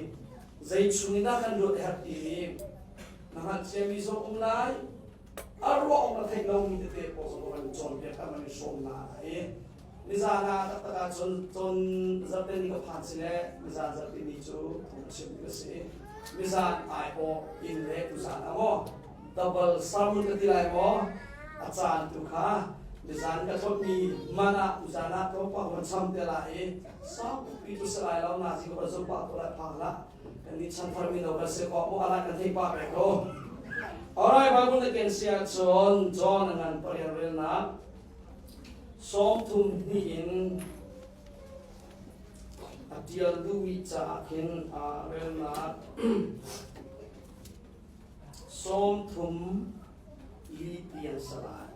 Zei chung in dah kan luat a herh timi na hngalh ciami zong um lai. A ruah awk na theih lomi tete pawl zong kan cawnpiak kan i hrawm hna lai. Nizan ah taktak ah cun cun zarhte ni ka phan si le nizan zarhte ni cu phung chim ka si. Nizan aiawh in le tuzan ah maw double sermon ka ti lai maw, a caan tu kha nizan ka tlawtmi man ah tuzan ah tlawmpal van cham te lai i saupi tu si lai lo na zi ka van zum pah ko lai phang lah. Kan nih chanthar mino kan si ko mu ala kan thei pah ve ko. Alright, Bible na ken sia cun John a ngan parian relnak 32 in a tial duhmi caah khin a relnak 34 tiang salai.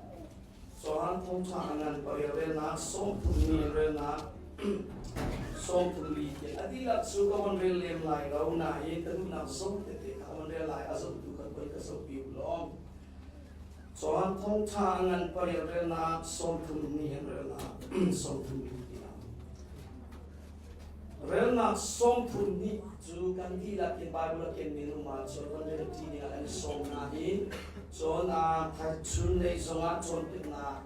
Johan thawngṭha a ngan pariat relnak 34 relnak 34 tiang a dihlak cu ka von rel lem lai lo nain ka duhnak zong tete kha ka von rel lai a zohtu kan voi ka zohpi u law. Johan thawngṭha a ngan pariat relnak 32 relnak 34 tiang. Relnak 32 cu kan dihlak in Bible a kenmi nu ma cun kan rel ṭi dingah kan i sawm hna i cun chun lei zongah cawnpiaknak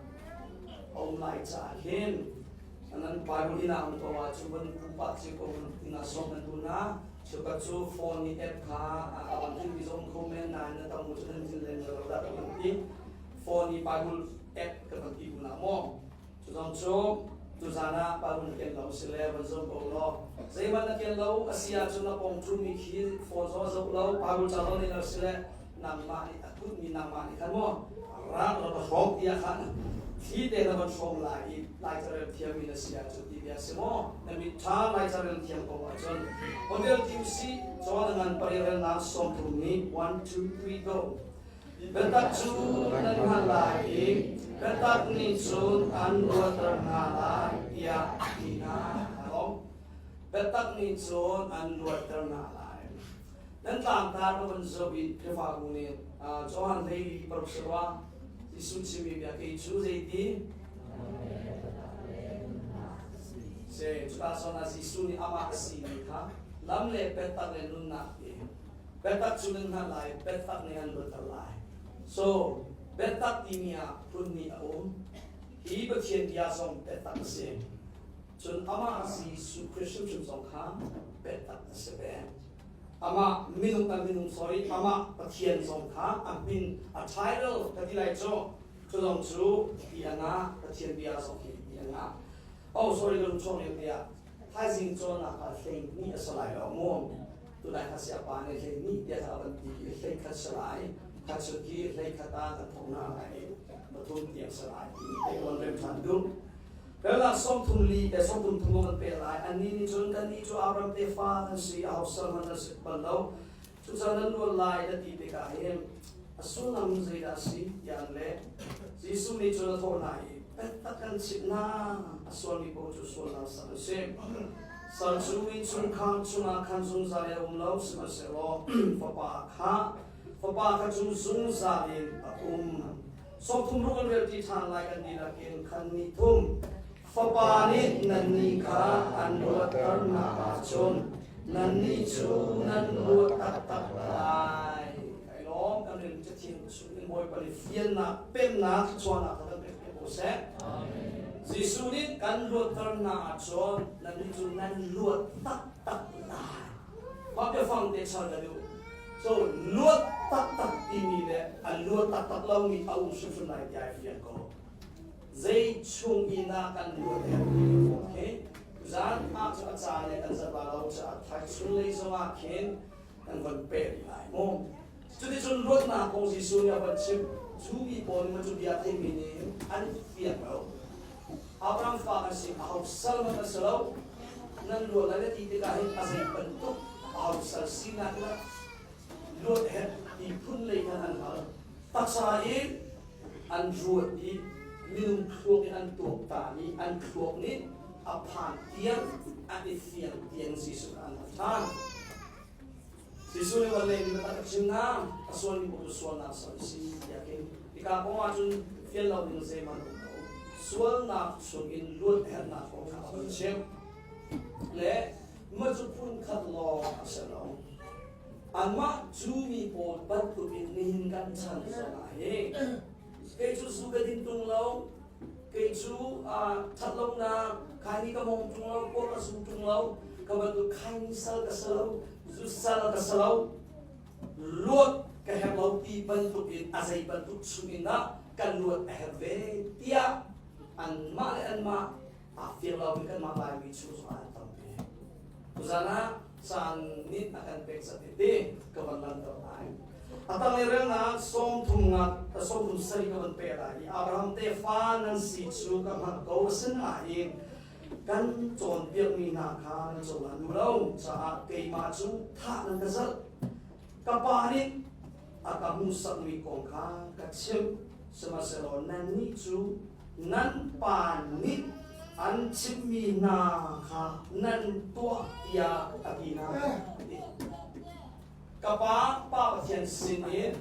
a um lai caah hin nan Bible inn ah um ko ahcun van pupa cio ko tina sawm nan duh hna. Cheukhat cu phone nih app kha a van hmanmi zong kho men nain na tam cu nan zin len lo dah ka van ti. Phone i Bible app ka van ti bu na maw? Cu zong cu tuzan ah Bible na ken lo si le van zoh ko law zeihmanh na ken lo a si ahcun na pawng ṭhumi khi phone zong a zoh lo Bible ca zong nih lo si le nangmah nih a kutmi nangmah nih khan maw rak rak ka hrawm tiah khan thli te na van hrawm lai i Lai carel thiammi na si ahcun ti bia si maw na mit ṭha Lai carel thiam ko ahcun hotel tim si cawn a ngan parirelnak 30 nih 1 2 3 go. Biatak cu nan hngalh lai i biatak nih cun an luatter hna lai tiah a ti hna. Biatak nih cun an luatter hna lai. Nan tlangtar ka van zoh i Khrihfabu nih Johan 14 sarua Jesuh chimmi bia kei cu zeiti? Se cuka zawn ah Jesuh nih amah a simi kha lam le biatak le nunnak ti Biatak cu nan hngalh lai, biatak nih an luatter lai. So, biatak timi ah phun nih a um. Hi Pathian bia zong biatak a si. Cun amah Jesuh Khrist hrimhrim zong kha biatak a si ve. Amah minung kan minung sorry, amah Pathian zong kha a min a title ka ti lai cu cu zong cu ti a ngah Pathian bia zong hi ti a ngah. Oh sorry ka lung chuak lio tiah thaizing cawnnak ah 12 a si lai lo mu. Tunai kha siapa nih 12 tiah kha a van ti i 11 si lai. Khat cu khi 11 ah kan thong hna lai i pathum tiang si lai ti te kan rem ṭhan duh. Relnak 34 le 33 kan pe lai. Annih nih cun kannih cu Abraham tefa kan si, aho sal hmanh nan si bal lo. Cucaah nan luat lai na ti tikah hin a sullam zeidah a si tiah an leh. Jesuh nih cun a thawh hna i, Biatak kan chimh hna, a sualmi paoh cu sualnak sal an si. Sal cu innchungkhar chungah khan zungzal in a um lo, sihmanhsehlaw fapa kha cu zungzal in a um. 36 an relṭi ṭhan lai kan dihlak in khan ni thum. Fapa nih nannih kha an luatter hna ahcun nannih cu nan luat taktak lai. Kai lawm kan rin cathiang chung in Bawipa nih fiannak, pemnak, thluachuahnak kha kan pek piak ko seh. Jesuh nih kan luatter hna ahcun nannih cu nan luat taktak lai. Mah biafang te char ka duh. So luat taktak timi le a luat taktak lomi a um hrimhrim lai ti ai fiang ko. Zei chung i na kan luat her timi kong khi zan ah cu a ca le kan zat lo caah thaizung lei zongah khin kan von peh rih lai mu. Cuticun luatnak kong Jesuh nih a van chim. Cu mi pawl nih cu bia theimi nih an fiang lo. Abraham fa kan si, aho sal man an si lo. Nan luat lai na ti tikah hin a zei bantuk aho sal sinak in luat her ti phun lei khan an hal. Taksa i an ruat i minung thluak i an tuaktan i an thluak nih a phan tiang an i fiang tiang Jesuh kha an hal ṭhan. Jesuh nih vawlei nih biatak a chim hna, a sualmi paoh cu sualnak sal a si tiah khin hika kong ahcun fial lo ding zeihmanh a um lo. Sualnak chungin luat herhnak kong kha a van chimh. Le mah cu phun khat lawng a si lo. Anmah cu mi pawl bantukin nihin kan chan zongah hi kei cu zu ka din tung lo, kei cu ṭhat lonak khaini ka mong ṭung lo, kuak ka zu ṭung lo, ka bantuk khaini sal ka si lo, zu sal ka si lo, luat ka herh lo ti bantukin a zei bantuk chungin dah kan luat a herh ve tiah anmah le anmah aa fiang lomi kanmah Laimi chung zongah an tampi. Tuzan ah caan nih a kan pek zat tete ka van langhter lai. A tanglei relnak 33 37 ka van pe lai i Abraham tefa nan si cu ka hngalh ko. Asinain kan cawnpiakmi hna kha nan cohlan duh lo caah keimah cu thah nan ka zalh. Ka pa nih a ka hmuhsakmi kong kha ka chimh. Sihmanhsehlaw nannih cu nan pa nih an chimhmi hna kha nan tuah tiah a ti hna. Ka pa, Pa Pathian sin in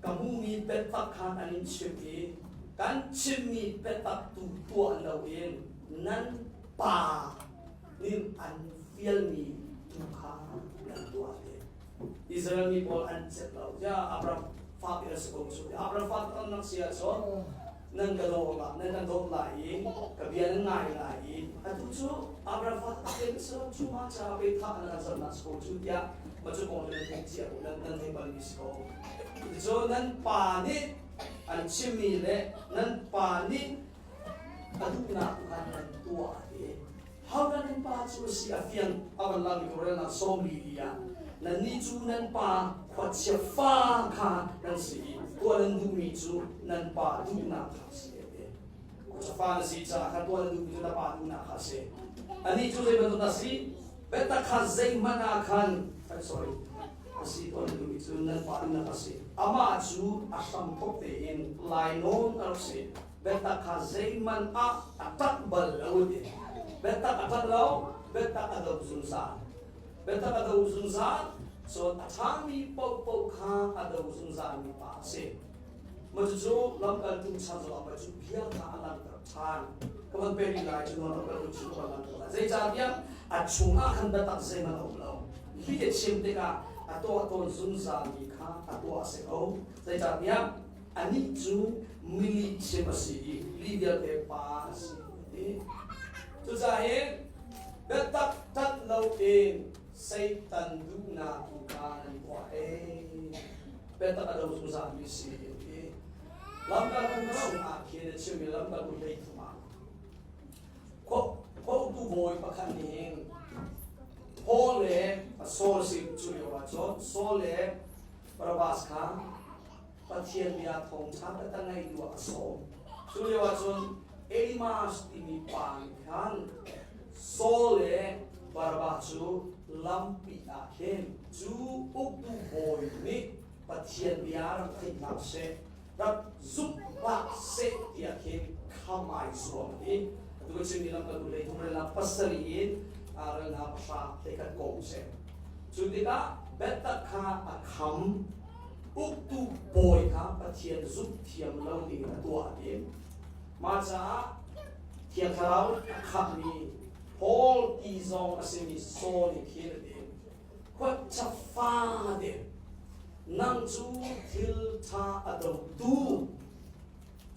ka hmuhmi biatak kha kan in chimh i kan chimmi biatak tu tuah loin nan pa nih an fialmi tu kha nan tuah te. Israel mi pawl an celh lo. Ya Abraham fa pi si ko cu. Abraham fa kan nak si ahcun nan ka dawt la, nan kan dawt lai i ka bia nan ngai lai i atu cu Abraham fa tak in si lo cu ma ca pe tha nan kan zam na si ko cu tiah ma cu kong cu nan theih cia nan nan theih bal mi si ko. Cu nan pa nih an chimmi le nan pa nih a duhnak tu khan nan tuah te. How nan pa cu a si a fiang a van lang mi relnak 44 ah nannih cu nan pa khuachia fa kha nan si i tuah nan duhmi cu nan pa duhnak kha a si te. Khuachia fa na si caah khan tuah nan duhmi cu na pa duhnak kha a si. Anih cu zei bantuk dah si? Biatak kha zeihmanh ah khan sorry a si tuah nan duhmi cu nan pa duhnak a si. Amah cu a hramthawk tein lainawn a rak si. Biatak kha zeihmanh ah a ṭanh bal lo ti. Biatak a ṭanh lo, biatak a do zungzal. Biatak a do zungzal, cun a ṭhami paohpaoh kha a do zungzalmi pa a si. Mah cucu lamkaltu chan zongah pei cu bia kha a langhter ṭhan. Ka van pek rih lai cu lamkaltu cu ka van langhter lai. Zeicahtiah a chungah khan biatak zeihmanh a um lo. Hi a chim tikah a tuah tawn zungzalmi kha a tuah a si ko. Zeicahtiah anih cu mili chim a si i lih vialte pa a si ti. Cucaah hin biatak ṭanh loin Satan duhnak tu kha nan tuah ei. Biatak a do zungzalmi si ti. Lamkaltu chungah khin a chimmi lamkaltu 13 ah Khuatu bawi pakhat nih hin Paul le Saul si cu lio ah cun Saul le Barnabas kha Pathian bia thawngṭha taktak ngaih duh ah a sawm. Cu lio ahcun Elimas timi pa nih khan Saul le Barnabas cu lampi ah khin cu uktu bawi nih Pathian bia rak theih hna seh, rak zumh hlah seh tiah khin kham ai zuam i atu ka chimmi lamkaltu 13 relnak 7 in relnak 10 hlei kong seh. Cu tikah biatak kha a kham Uktu bawi kha Pathian zumh thiam lo ding a tuah ti. Mah caah Thiang Thlarau a khamhmi Paul ti zong a simi Saul nih khin a ti. Khuacha fate nang cu thil ṭha a dotu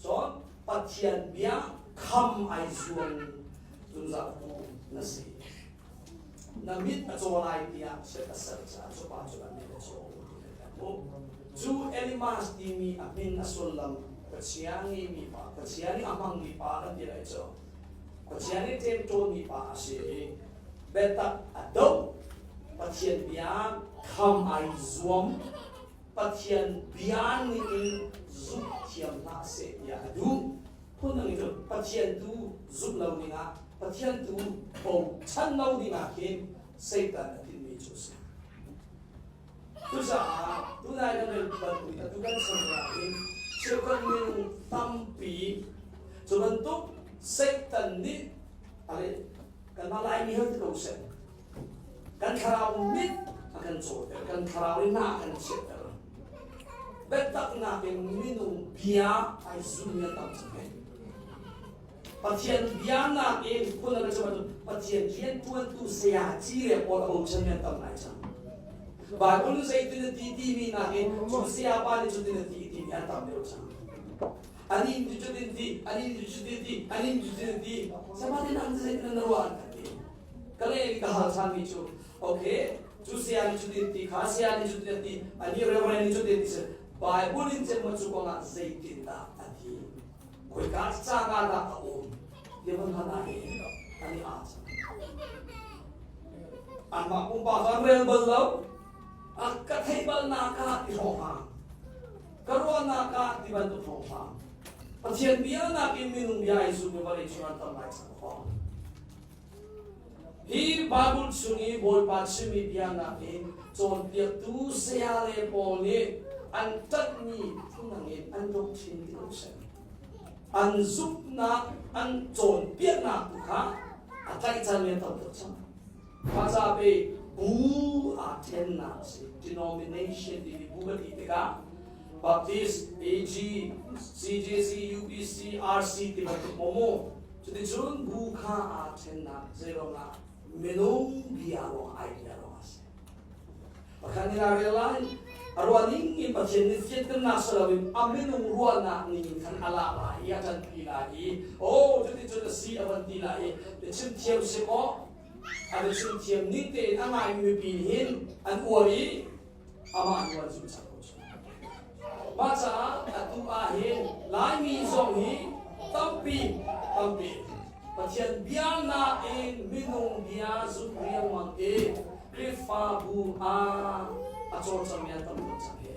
cun Pathian bia kham ai zuam zungzaltu na si. Na mit a caw lai tiah chiat a ser caah cu pa cu a mit a caw ti kan hmuh. Cu Elimas timi a min a sullam Pathian ngeimi pa, Pathian nih a hmangmi pa kan ti lai cu. Pathian nih ṭemṭawnmi pa a si i biatak a doh, Pathian bia kham ai zuam, Pathian bia ning in zumh thiam hlah seh tiah a duh. Phundang in cun Pathian tu zumh lo dingah, Pathian tu bochan lo dingah khin Satan a tinhmi cu a si. Cucaah tunai kan rel bantuk atu kan chan ah hin cheukhat minung tampi cu bantuk Satan nih ale kanmah Laimi hal ti ko seh kan thlarau mit a kan cawter kan thlarau in hna a kan chiatter biataknak in minung bia ai zummi an tam cang he Pathian bia nakin phun a chim ahcun Pathian riantuantu saya ci le pawl a bochanmi an tam ngai cang. Bible nih zeitin a ti timi nakin cu saya pa nih cutin a ti timi an tam deuh cang. Ani nih cutin ti, ani nih cutin ti, ani nih cutin ti. Sama tin an zeitin an ruah an kan ti. Ka le ka hal ṭhanmi cu okay cu saya nih cutin ti kha saya nih cutin ti ani reverend nih cutin ti Bible in cem cu kongah zeitin dah a ti. Khoika caang ah dah a um ti van hal ah hin an i aa cang. Anmah pumpak an rel bal lo. A ka theih balnak ah i hrawng hna. Ka ruahnak ah ti bantuk thawngpang. Pathian bia nakin minung bia ai zum i vawlei cung an tam ngai cang fawn. Hi Bible chung i Bawipa chimmi bia nakin cawnpiaktu saya le pawl nih an ṭanhmi phundang in an doctrine ti lo seh. An zumhnak, an cawnpiaknak tu kha a tlaihchan mi an tam tuk cang. Mah ca pe bu aa ṭhennak a si. Denomination timi bu kan ti tikah Baptist, AG, CJC, UBC, RC ti bantuk maw Cuticun bu kha aa ṭhennak zeiruangah minung bia ruang idea ruang a si. Pakhat nih aa rel lai, a ruah ning in Pathian nih fianternak si loin a minung ruahnak ning in khan a lak lai i a ṭanpi lai i oh cuticun a si a van ti lai i biachim thiam si maw a biachim thiam ning tein a ngaimi mipi nih hin an uar i amah nu an zulh cang ko cu. Mah caah atu ah hin Laimi zong hi tampi tampi Pathian bia nain minung bia zumh riangmang i Khrihfabu ah a cawlcangmi an tam tuk cang hi.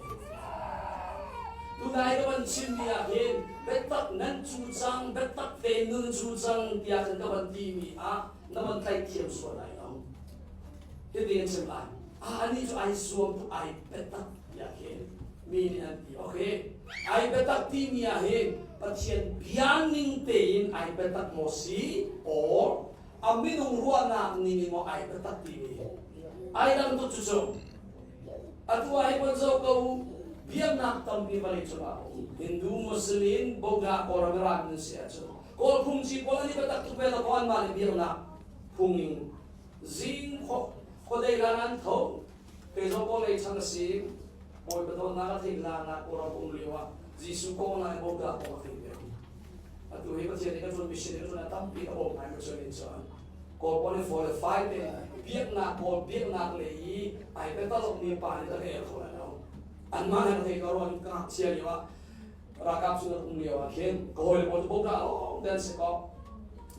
Tunai ka van chimmi ah hin biatak nan cu cang, biatak tein nun cu cang tiah khan ka van timi ah na van tlaih thiam sual lai lo. Hitin an chim lai. Ah, anih cu ai zuam tuk, ai biatak tiah khin mi nih an ti. Okay, ai biatak timi ah hin Pathian bia ning tein ai biatak maw si or a minung ruahnak ning in maw ai biatak timi ai dang tuk cucu. Atu ah hi von zoh ko u, biaknak tampi vawlei cungah a um. Hindu, Muslim, Buddha, Kawlram i rami nan si ahcun Kawl phungci pawl an i biatak tuk ve lo ko anmah nih biaknak phung in Zing khuadei lan an tho. Kei zong kawlei chan a si. Bawipa dawtnak a theih hlan ah Kawlram um lio ah Jesuh kong lai Buddha kong a theih ve. Atu hi Pathian nih ka ṭuan mission ka ṭuan a tampi ka bawmh ngai ka ṭuan in cun Kawl pawl nih 4 le 5 te biaknak Kawl biaknak lei i ai petalok mi pa nih ka el kho lai lo. Anmah he ka thei ko ruan ka ngakchia lio ah ralkap cu um lio ah khin ka hawile pawl cu Buddha lawng te an si ko.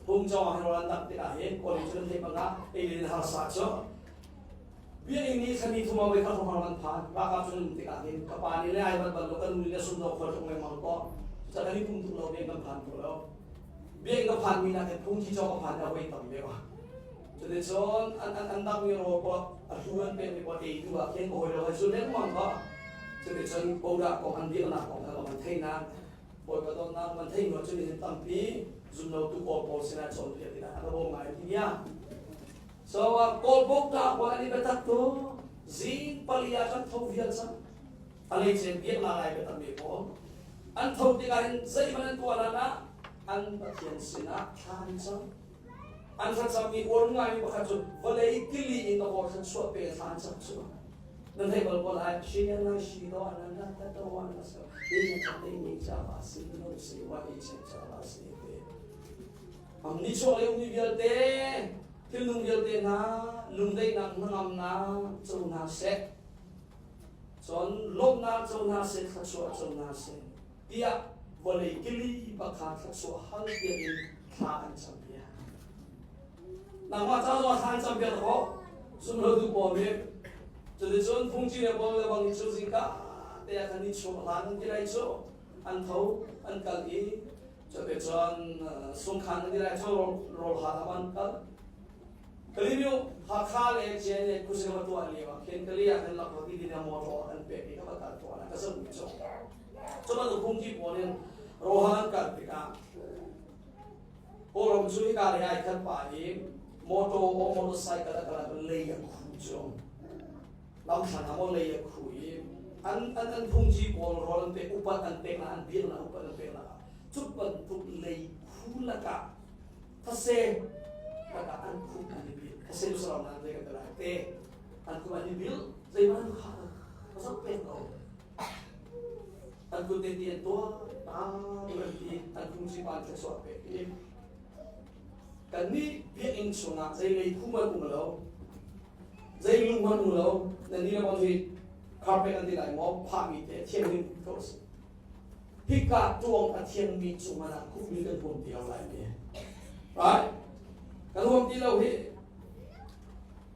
Phungcawng ah hin rawl an dangh tikah hin Kawlmi cu nan theih bang ah ei le harsa cu biakinn nih thlani thum ah voikhat hrawng an phan. Ralkap cu nan um tikah hin ka pa nih le ai bat bal lo, kan nu nih le sumdawng khual tlung lengmang ko. Cucaah kan i pum tuk lo, biakinn kan phan tuk lo. Biakinn ka phan mi nakin phungki cawng ka phan a voi tam deuh. Cuticun an dangmi rawl pawl a hlu an pekmi pawl ei duh ah khin ka hawi lo hai zul lengmang ko. Cuticun Bodah kong an biaknak kong kha ka van theihnak Bawipa dawtnak van theih hnu cun hin tampi zumlotu Kawl pawl sinah cawnpiak dingah a ka bawm ngai ti nia. So Kawl bawkta pawl an i biatak tu zing pali ah kan tho vial cang. A leicen biaknak lai biatak mi pawl an tho tikah hin zeihmanh an tuah hlan ah an Pathian sinah thla an cam. An thlacammi uar ngaimi pakhat cu vawlei tili in ka paw thluachuah pe thla an cam cu. Nan theih bal ko lai, shi yan lai shi do an an ta to wan la so. Ni na te ni cha ba si no si wa i che cha ba si te. Am ni chuak le umi vialte, thilnung vialte hna, lungdaihnak hnangamnak co hna seh. Cun lawmhnak co hna seh, thluachuah co hna seh. Tiah vawlei kili pakha thluachuah hal piak in thla an cam piak. Nangmah ca zong thla an cam piak ko. Zumlotu pawl nih cuticun phungci le pawl le bang cu zingka te ah khan ni chuak hlan an ti lai cu an tho an kal i cuticun sungkhan an ti lai cu rawl hal ah an kal. Kalinu Hakha le Jen le Kusing va tuah lio ah khin Kali ah khin lakhruak ti din motor an pek i ka va kal tuah na ka zoh mi cu. Cu bantuk phungki pawl in Rohan an kal tikah Kawlram cu hika lei ai khat pa i motor or motorcycle a kal ah lei a khu cu. Lamthlang ah maw lei a khu i an an an phungki pawl rawl an pek upat an pek na an biak na upat an pek na cu bantuk lei khu lakah Thase lakah an khup an i bil. Thase cu saram nan zei kan ti lai te. An khup an i bil. Zeihmanh an kha a zoh pek lo. An kut te ti an tuah ta an ti an phungsi pa an thluachuah pek i kannih biakinn chungah zei lei khu man um lo zei lung man um lo nan ni le bang hi carpet an ti lai maw phahmi te thianghlim ko si Hika tuang a thiangmi cungah dah khupbil kan huam ti lo lai mi? Right? Kan huam ti lo hi.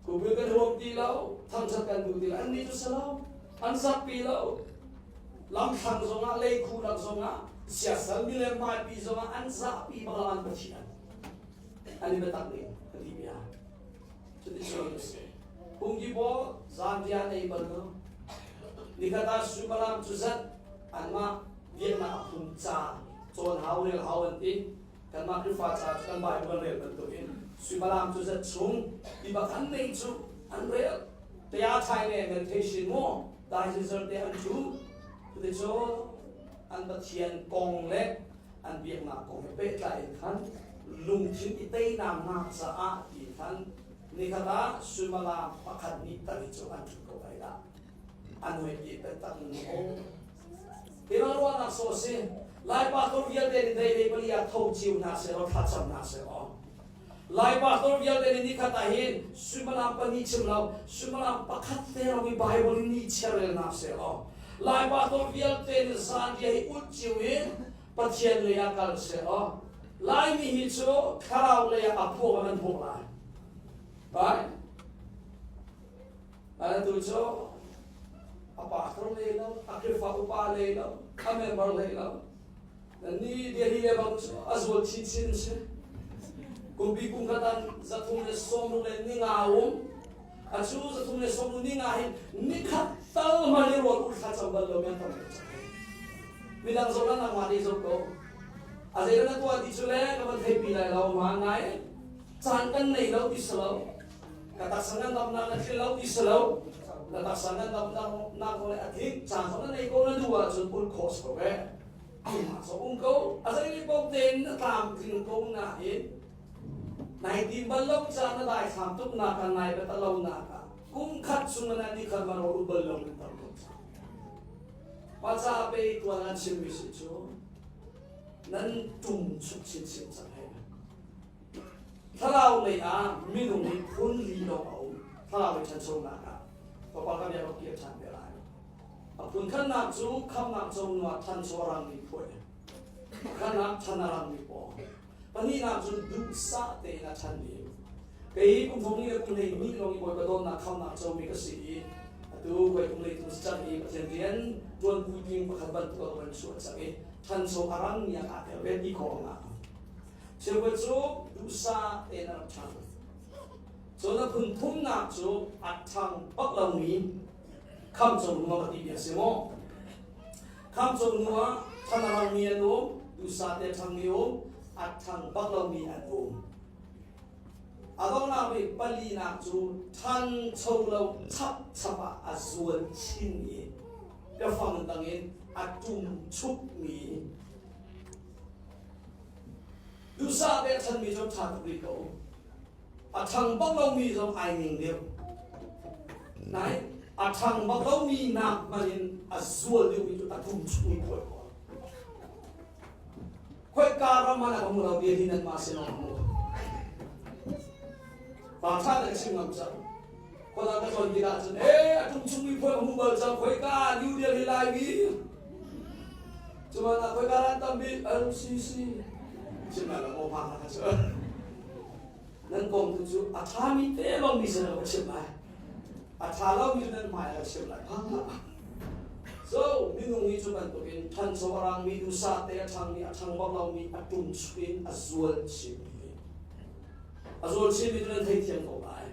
Khupbil kan huam ti lo, thangṭhat kan duh ti lo. Annih cu si lo. An sakpi lo. Lamthlang zongah leikhu lak zongah siasal milem hmaipi zongah an zahpi bak lo an pathian. An i biatak ning ka ti bia. Cuticun a si. Pungki pawl zanriah an ei bal lo. Nikhat ah suimilam cu zat anmah biaknak a phung ca cawn hau rel hau an ti. Kanmah Khrihfa ca cu kan Bible rel bantukin suimilam cu zat chung ti bak an nei cu an rel. Tea thai le meditation mu dai te an cu. Cuticun an Pathian kong le an biaknak kong he pehtlai in khan lungthin i teinak hna caah ti khan nikhat ah suimilam pakhat nih tali cu an ṭhu ko lai dah an hoi ti taktak o keimah ruahnak so si Lai pastor vialte nih dei dei pali ah tho cio hna seh law thlacam hna seh law Lai pastor vialte nih nikhat ah hin suimilam pahnih chim lo suimilam pakhat te lawng i Bible in ni chiarel hna seh law Lai pastor vialte nih zan hi ulh cio in Pathian lei ah kal seh law Laimi hi cu thlarau lei ah a phuak an phuak lai. Right? Atu cu a pastor lei lo, a Khrihfa upa lei lo, a member lei lo. Ni Delhi le bang cu a zual chinchin si. Kumpi kum khat an 360 le ninga um. A cu 360 ninga hin nikhat tal man i rual ul thla cam bal lo mi an tam tuk cang. Midang zoh la nangmah nih zoh ko. A zei na tuah ti cu le ka van theipi lai lo ma ngai. Caan kan nei lo ti si lo. Ka taksa nan damnak na thil lo ti si lo. Na taksa nan damnak nak le a tling caan zong na nei ko na duh ahcun ul khawh si ko ve. Amah so um ko. A zei li paoh tein na tlamtling ko nain nai tim bal lo caan na daithlam tuk nak ah nai bata lo nak ah kum khat chung na ni khat ma ro ul bal lo nan tam tuk cang. Mah caah pei tuan an chimmi si cu nan ṭum chuk chinchin cang hei. Thlarau lei ah minung hi phun li lawng a um. Thlarau lei ṭhanchonak ah Fapa ka bia ka kir ṭhan te lai. A phun khatnak cu khamnak co hnu ah ṭhancho a rangmi phuai. Pakhatnak ṭhan a rangmi paw. Pahnihnak cu duhsah tein a ṭhanmi. Kei kum thong li le kum hleihnih lawng i Bawipa dawtnak khamnak comi ka si i atu koi kum leitu si cang i Pathian rian ṭuan puitling pakhat bantuk ah ka van chuah cang i ṭhancho a rangmi ah kaa tel ve ti khawh a ngah. Cheukhat cu duhsah tein a rak ṭhang. Cun a phun thumnak cu a ṭhang bak lomi khamco nu ka ti bia si maw? Khamco nu ah ṭhan a rangmi an um, duhsah te a ṭhangmi um, a ṭhang bak lomi an um. A donghnak bik palinak cu ṭhancho lo chapchap ah a zual chin i biafang dang in a ṭumchukmi duhsah te a ṭhanmi cu ṭha tuk rih ko. A ṭhang bak lomi zong ai ning deuh. Nain a ṭhang bak lomi nak hmanh in a zual deuhmi cu a ṭumchukmi phuai ko. Khoika ram ah na ka hmu lo bia hi nanmah sin ah ka hmu. Pa ṭha na chim ngam cang. Khuadang ka tlawn tikah cun ee a ṭum chung mi phuai ka hmu bal cang khoika New Delhi lai mi. Cuman ah khoika ran tam bik LCC. Chim lai lo maw pa ka cu. Nan kong tu cu a ṭhami te lawng mi sin ah ka chim lai. A ṭha lomi cu nan hmai ah ka chim lai. So minung hi cu bantukin ṭhancho a rangmi duhsah te a ṭhangmi a ṭhang bak lomi a ṭum in a zual chinmi a zual chinmi cu nan theithiam ko lai.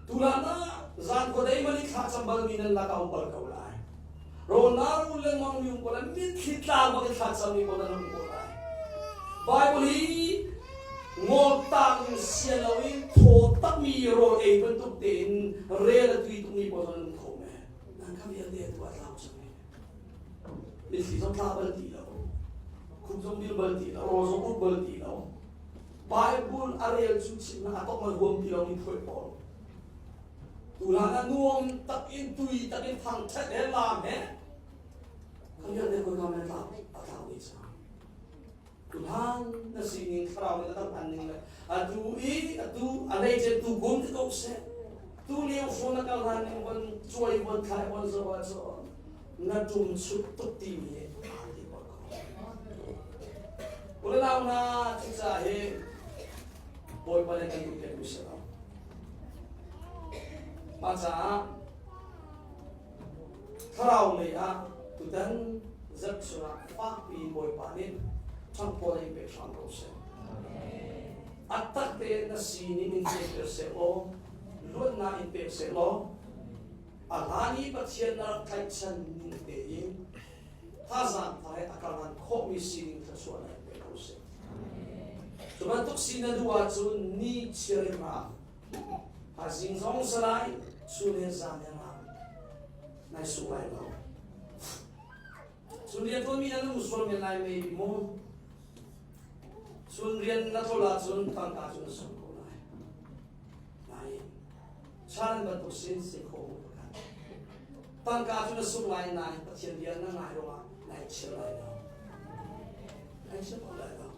Tulan ah zan khuadei man i thla cam balmi nan lakah um bal ko lai. Rawl na rul lengmang mi um ko lai, mitthli tlang bak i thla cammi ko nan um ko lai. Bible hi ngol tang in sian loin thaw takmi rawl ei bantuk tein rel a tui tukmi pawl zong nan um kho men. Nan ka vialte atu a tlau cang i mitthli zong tla bal ti lo khum zong dil bal ti lo rawl zong ut bal ti lo Bible a rel cu chim a tok man huam ti lo mi phuai pawl tu hlan ah nuam tak in tui tak in thangthat he lam he kan vialte koi ka men tlau a tlau ni cang tu hlan na sining thlarau nih na kan hman ning le atu i atu a lei cen tu kum ti ko seh tu lio hrawn na kal hlan ning von cuai von thlai von zoh ah cun na tum chut tuk ti mi aa ti bak ko ulenau hna cucaah hi Bawipa nih kan duh piak mi si lo mah caah thlarau lei ah tu. Tutan zarh chungah fakpi Bawipa nih ṭhangpawl in pe hram ko seh. A tak tein na sining in pek seh law, luatnak in pek seh law, a hlan i Pathian na rak tlaihchan ning tein thazaang thar he a karhlan khawhmi sining thluachuahnak in pe ko seh. Cu bantuk si na duh ahcun ni chiar in ra. Thaizing zong salai, chun he zan he ra. Nai sung lai lo. Chun rian ṭuanmi nan um sual men lai maybe mu. Chun rian na ṭol ahcun tangka cu na sung ko lai. Nain chan bantuk sin si kho mu pakhat. Tangka cu na sung lai nain Pathian rian na ngai ruangah nai chir lai lo. Nai chir ko lai lo.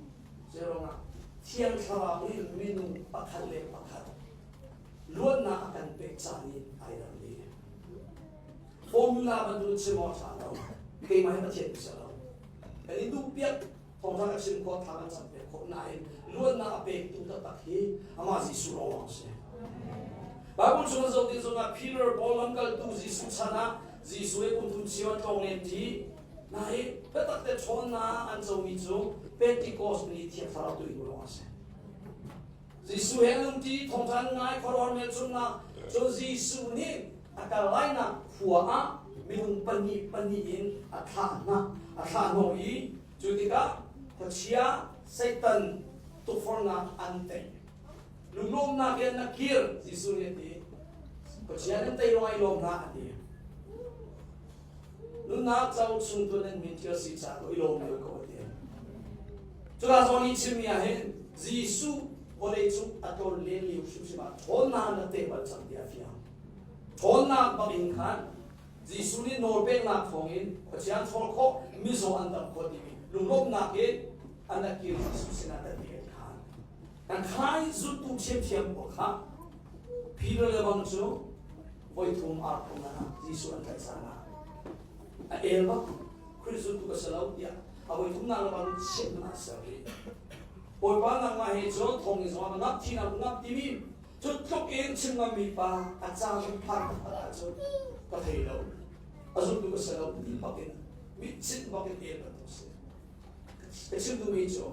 Zeiruangah Thiang Thlarau nih minung pakhat le pakhat luatnak a kan pek caan i ai dang dih. Formula bantuk chim awk ṭha lo. Keimah hi Pathian ka si lo. Kan i duh piak thawngṭha ka chim khawh thla kan cam piak khawh nain luatnak a pektu taktak hi amah Jesuh lawng a si. Bible chung zoh ti zongah Peter Paul lamkaltu Jesuh chan ah Jesuh he kum thum cheu an tlawng len ṭi. Nain biatak te ṭhawnnak an comi cu Pentecost ni Thiang Thlarau tu in lawng a si. Jesuh he an umṭi thawngṭha an ngai khuaruahhar hmelchunhnak cun Jesuh nih a kal lainak khua ah minung pahnih pahnih in a thlah hna a thlah hnawh i cu tikah khuachia Satan tukforhnak an tei lunglawmnak in na kir Jesuh nih a ti khuachia nan tei ruangah i lawm hlah a ti nunnak co chung tu nan min thil si ca ko i lawm lio ko a ti cuka zawn i chimmi ah hin Jesuh vawlei cung a tlawn len lio hrimhrim ah ṭhawnnak na te bal cang ti a fiang ṭhawnnak bak in khan Jesuh nih nawlpeknak thawngin khuachia an ṭhawl khawh mizaw an dam khawh timi lunglawmhnak in an akir Jesuh sinah an ti an khan kan khai zultu ṭhiamṭhiam pawl kha Peter le bang cu voithum ar phung ah Jesuh an tlaih caan ah a el bak Khrih zultu ka si lo tiah a voithumnak le bang chiat hmanh ah ser rih Bawipa nangmah he cun thong in zong ngap thinak ngap timi cu tluk in chim ngammi pa a caan phan taktak ahcun ka thei lo a zultu ka si lo ti bak in mitchinh bak in el bantuk si Ka chim duhmi cu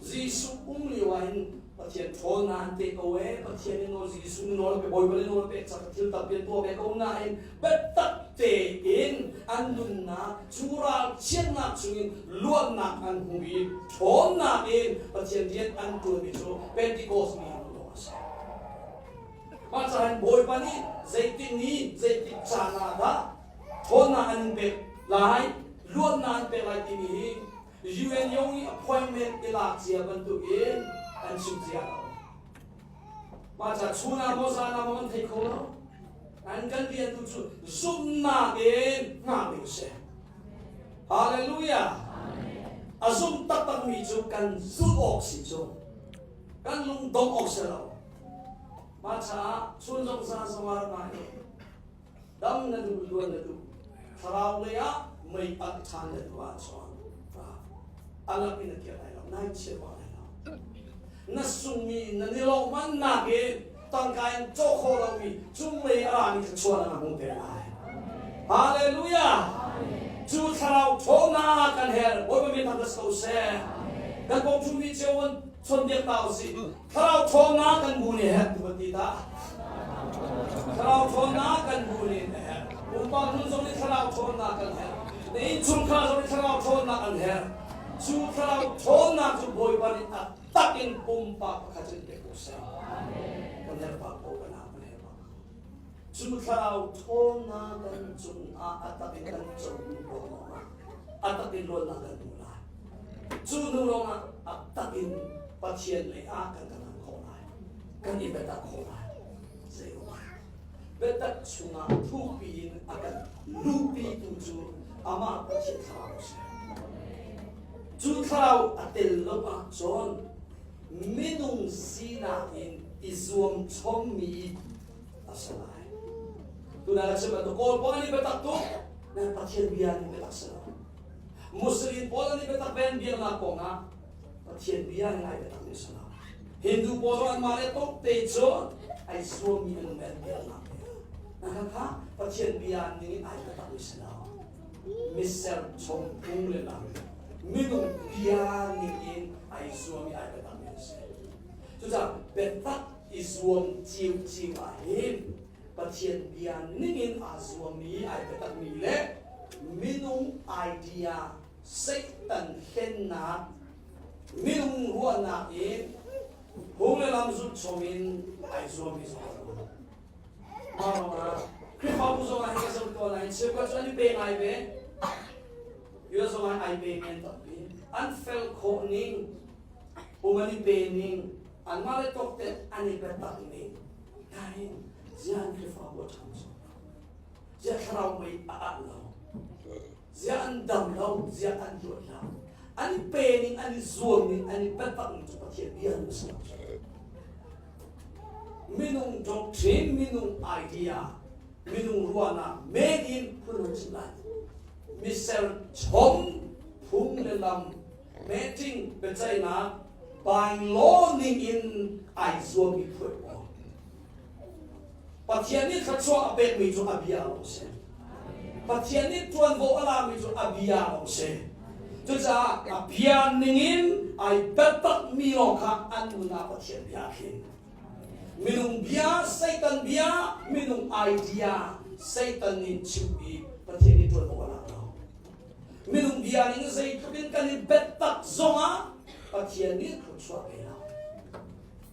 Jesuh um lio ah hin Pathian ṭhawnnak an pe ko ee Pathian in nawl Jesuh nih nawl a pe Bawipa nih nawl a pek cang thil tampi an tuah ve ko nain biatak tein an nunnak cu ralchiatnak chungin luatnak an hmu i ṭhawnnak in Pathian rian an ṭuanmi cu Pentecost ni lawng a si. Mah caah Bawipa nih zeitik ni zeitik caan ah dah ṭhawnnak an in pek lai luatnak an pek lai timi hi UN yong i appointment i lak cia bantukin an chim cia lo. Mah ca chun ah maw zan ah maw kan thei kho lo. An kan rian tu cu zumhnak in hngah ding si. Hallelujah. A zum taktakmi cu kan zulh awk si cu. Kan lung dong awk si lo. Mah caah chun zong zan zong ah rak ngai Dam na duh luan na duh. Thlarau lei ah mei alh ṭhan na duh ahcun alak in na kir lai lo, nai chir bak lai lo. Na sungmi na nilawhman nakin tangka in cawk khawh lomi cunglei a rami thluachuah na hmu te lai. Hallelujah! Cu thlarau ṭhawnnak kan herh. Bawipa min thangṭhat ko seh. Kan kong ṭhumi cio an chawnhbiak ta usih. Thlarau ṭhawnnak kan bu nih herh tu kan ti ta. Thlarau ṭhawnnak kan bu nih a herh. Pumpak nun zong nih thlarau ṭhawnnak kan herh. Na innchungkhar zong nih thlarau ṭhawnnak an herh. Cu thlarau ṭhawnnak cu Bawipa nih a tak in pumpak pakhat in pe ko seh. Kan herh bak ko kan kan herh bak. Cu thlarau ṭhawnnak kan cungah a tak in kan co lawng ah a tak in luatnak kan hmu lai. Cu hnu lawngah a tak in Pathian lei ah kan kan khawh lai. Kan i biatak khawh lai. Zeiruangah? Biatak chungah thukpi in a kan luhpitu cu amah Pathian thlarau a si. Cu thlarau a tel lo ahcun minung sinak in i zuam chommi a si lai. Tunah ka chim bantuk Kawl pawl an i biatak tuk, nan Pathian bia nih biatak si lo. Muslim pawl an i biatak ve an biaknak kong ah Pathian bia in ai biatak mi si lo. Hindu pawl zong anmah le tok te cu ai zuammi an um an biaknak bia. Kha Pathian bia ning in ai biatak mi si lo. Miser chom phung le lam minung bia ning in ai zuam i ai biatak mi an si. Cucaah biatak i zuam ciocio ah hin Pathian bia ning in aa zuammi ai biatak mi le minung idea Satan hlennak minung ruahnak in phung le lam zulh chom in ai zuammi zong an um. Mah ruangah Khrihfabu zong ah hi ka zoh tuah nain cheukhat cu an i pe ngai ve. US zong ah ai pe mi an tampi. An fel khawh ning, pum an i pe ning, anmah le tawk te an i biatak ning. Nain ziah an Khrihfabu a ṭhangcho lo? Ziah thlarau mei a alh lo? Ziah an dam lo? Ziah an luat lo? An i pe ning, an i zuam ning, an i biatak ning cu Pathian bia an si lo. Minung doctrine, minung idea, minung ruahnak men in phun an chim lai. Miser chom phung le lam meeting biaceihnak by law ning in ai zuammi phuai pawl. Pathian nih thluachuah a pekmi cu a bia lo si. Pathian nih ṭuanvo a lakmi cu a bia lo si. Cucaah a bia ningin ai biatakmi lawng kha an nun ah Pathian bia a tling. Minung bia, Satan bia, minung idea, Satan nih chimh i Pathian nih ṭuanvo a lak lo. Minung bia ning zeitluk in kan i biatak zongah Pathian nih thluachuah pe lo.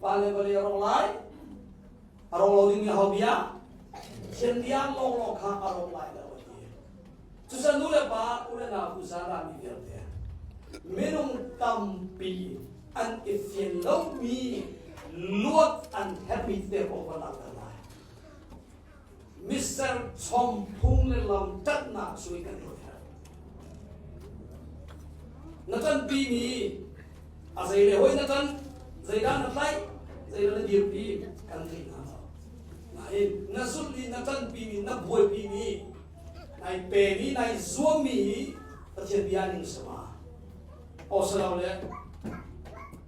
Pa le vale a rawk lai, a rawk lo ding mi ho bia? Pathian bia lawnglawng kha a rawk lai lo a ti. Cucaah nu le pa, u le nau zara mi vialte minung tampi an i fian lomi luat an herhmi te kong kan langhter lai. Miser chom phung le lam ṭanhnak sui kan ruat herh. Na ṭanpi mi a zei le hoi na ṭan, zeidah na tlaih, zeidah na dirpi kan theih hna lo. Nain na zulh i na ṭanpi mi, na buaipi mi Nai pemi nai zuammi hi Pathian bia ning sama. Awsalole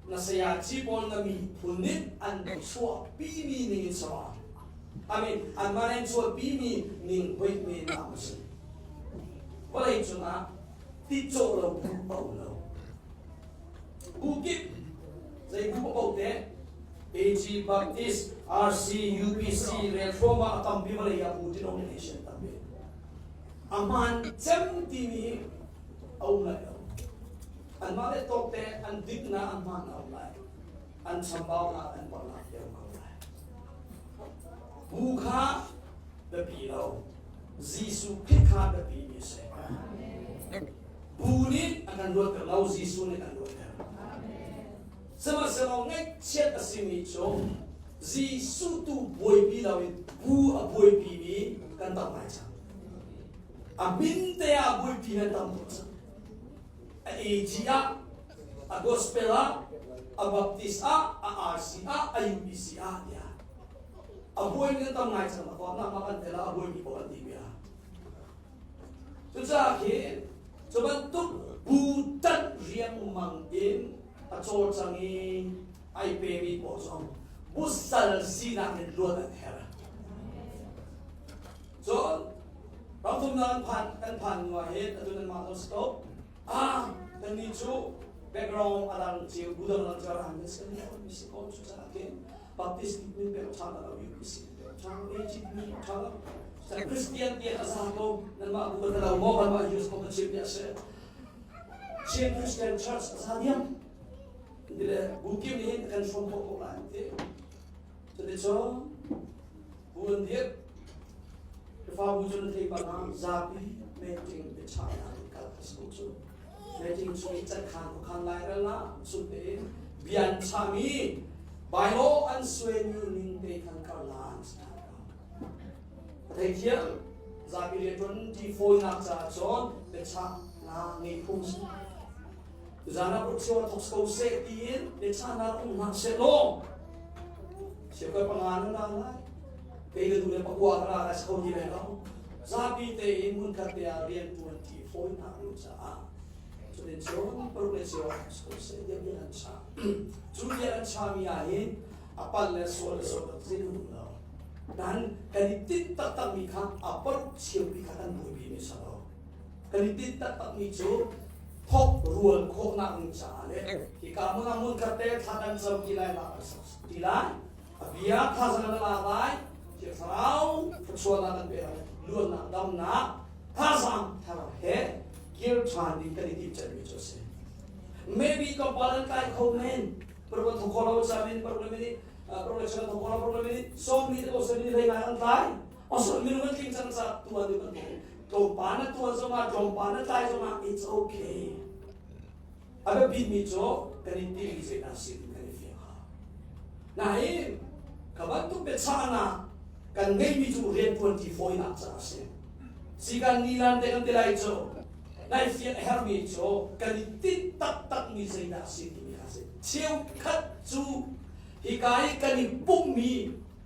na sayaci pawl na miphun nih an chuahpimi ning in sama. I mean, anmah nih an chuahpimi ning hoih men ah a si. Vawlei cungah ti cawh lo bu a um lo. Bu kip zei bu paoh te AG Baptist, RC, UPC, Reformer a tampi vawlei ah bu denomination tampi. A hmaan cem timi a um lai lo. Anmah le tawk te an diknak an hmaan a um lai. An chambaunak an palhnak te um ko lai. Bu kha biapi lo. Jesuh Khrih kha biapi mi a si. Bu nih a kan luatter lo, Jesuh nih a kan luatter. Sihmanhsehlaw ngaihchiat a simi cu Jesuh tu buaipi loin bu a buaipimi kan tam ngai cang. A min te ah buaipi nan tam tuk cang. A AG ah, a Gospel ah, a Baptist ah, a RC ah, a UPC ah tiah. A buaimi nan tam ngai cang. A nak ma kan tel ah a buaimi paoh an ti bia. Cucaah khi cu bantuk bu ṭanh riangmang in a cawlcang i ai pemi pawl zong busal sinak in luat an herh. Cun ramthumnak kan phan kan phan hnu ah hin atu nan mah zong si ko. Ah kannih cu background a dang cio bu dang dang cio ran kan si kan mi si ko cucaah khin Baptist min pek ṭha lo UPC pek ṭha lo AG min pek ṭha lo Christian tiah a za ko nanmah bu kan lo maw kanmah US ko kan chim mi a si Chin Christian Church a za diam le bu kim nih hin kan hrawm khawh ko lai ti cuticun bu an dir Khrihfabu cu na thei bang ah zapi meeting biachahnak in kal ka si ko cu meeting chung i catkhan khuakhan lairel ah sung tein bia an chahmi bylaw an suaimi ning te khan kar lan si ṭhan ko. Ka theithiam zapi rianṭuan ti fawinak caah cun biachahnak ngei phung si. Tuzaan ah ruk thok ko seh tiin biachahnak um hna seh law siakoi panga na la lai kei ka duh le pakua ka la lai si kho ti lai lo zapi tein hmunkhat te ah rianṭuan ti fawinak ding caah cutin cun paruk le cheu ah si ko seh tiah bia an chah cu bia an chahmi ah hin a pal le sual le sual tak zin um lo nan kan i tinh taktakmi kha a paruk cheupi kha kan buaipi mi si lo. Kan i tinh taktakmi cu thawk rual khawhnak ding caah le hika hmun ah hmunkhat te thla kan cam ti lai la kan sak ti lai. A bia thazaang kan lak lai. Thiang Thlarau thluachuahnak kan pek lai. Luatnak, damnak, thazaang thar he kir ṭhan ding kan i timhchanmi cu a si. Maybe tlawmpal an tlai kho men. Paruk thawk khawh lo camin paruk le minute paruk le cheu thawk khawh lo paruk le minute sawm ni te sawm ni hlei ngai an tlai. Osol minung an tling cang ca tuan ding an tlawmpal na tuan zongah tlawmpal na tlai zongah it's okay. A biapimi cu kan i timi zeidah si ti kan i fiang hau. Nain ka bantuk biachahnak kan ngeihmi cu rianṭuan ti fawinak caah a si. Sikan nilan te kan ti lai cu nai fian a herhmi cu kan i tinh taktakmi zeidah a si timi kha a si. Cheukhat cu hika i kan i pumhmi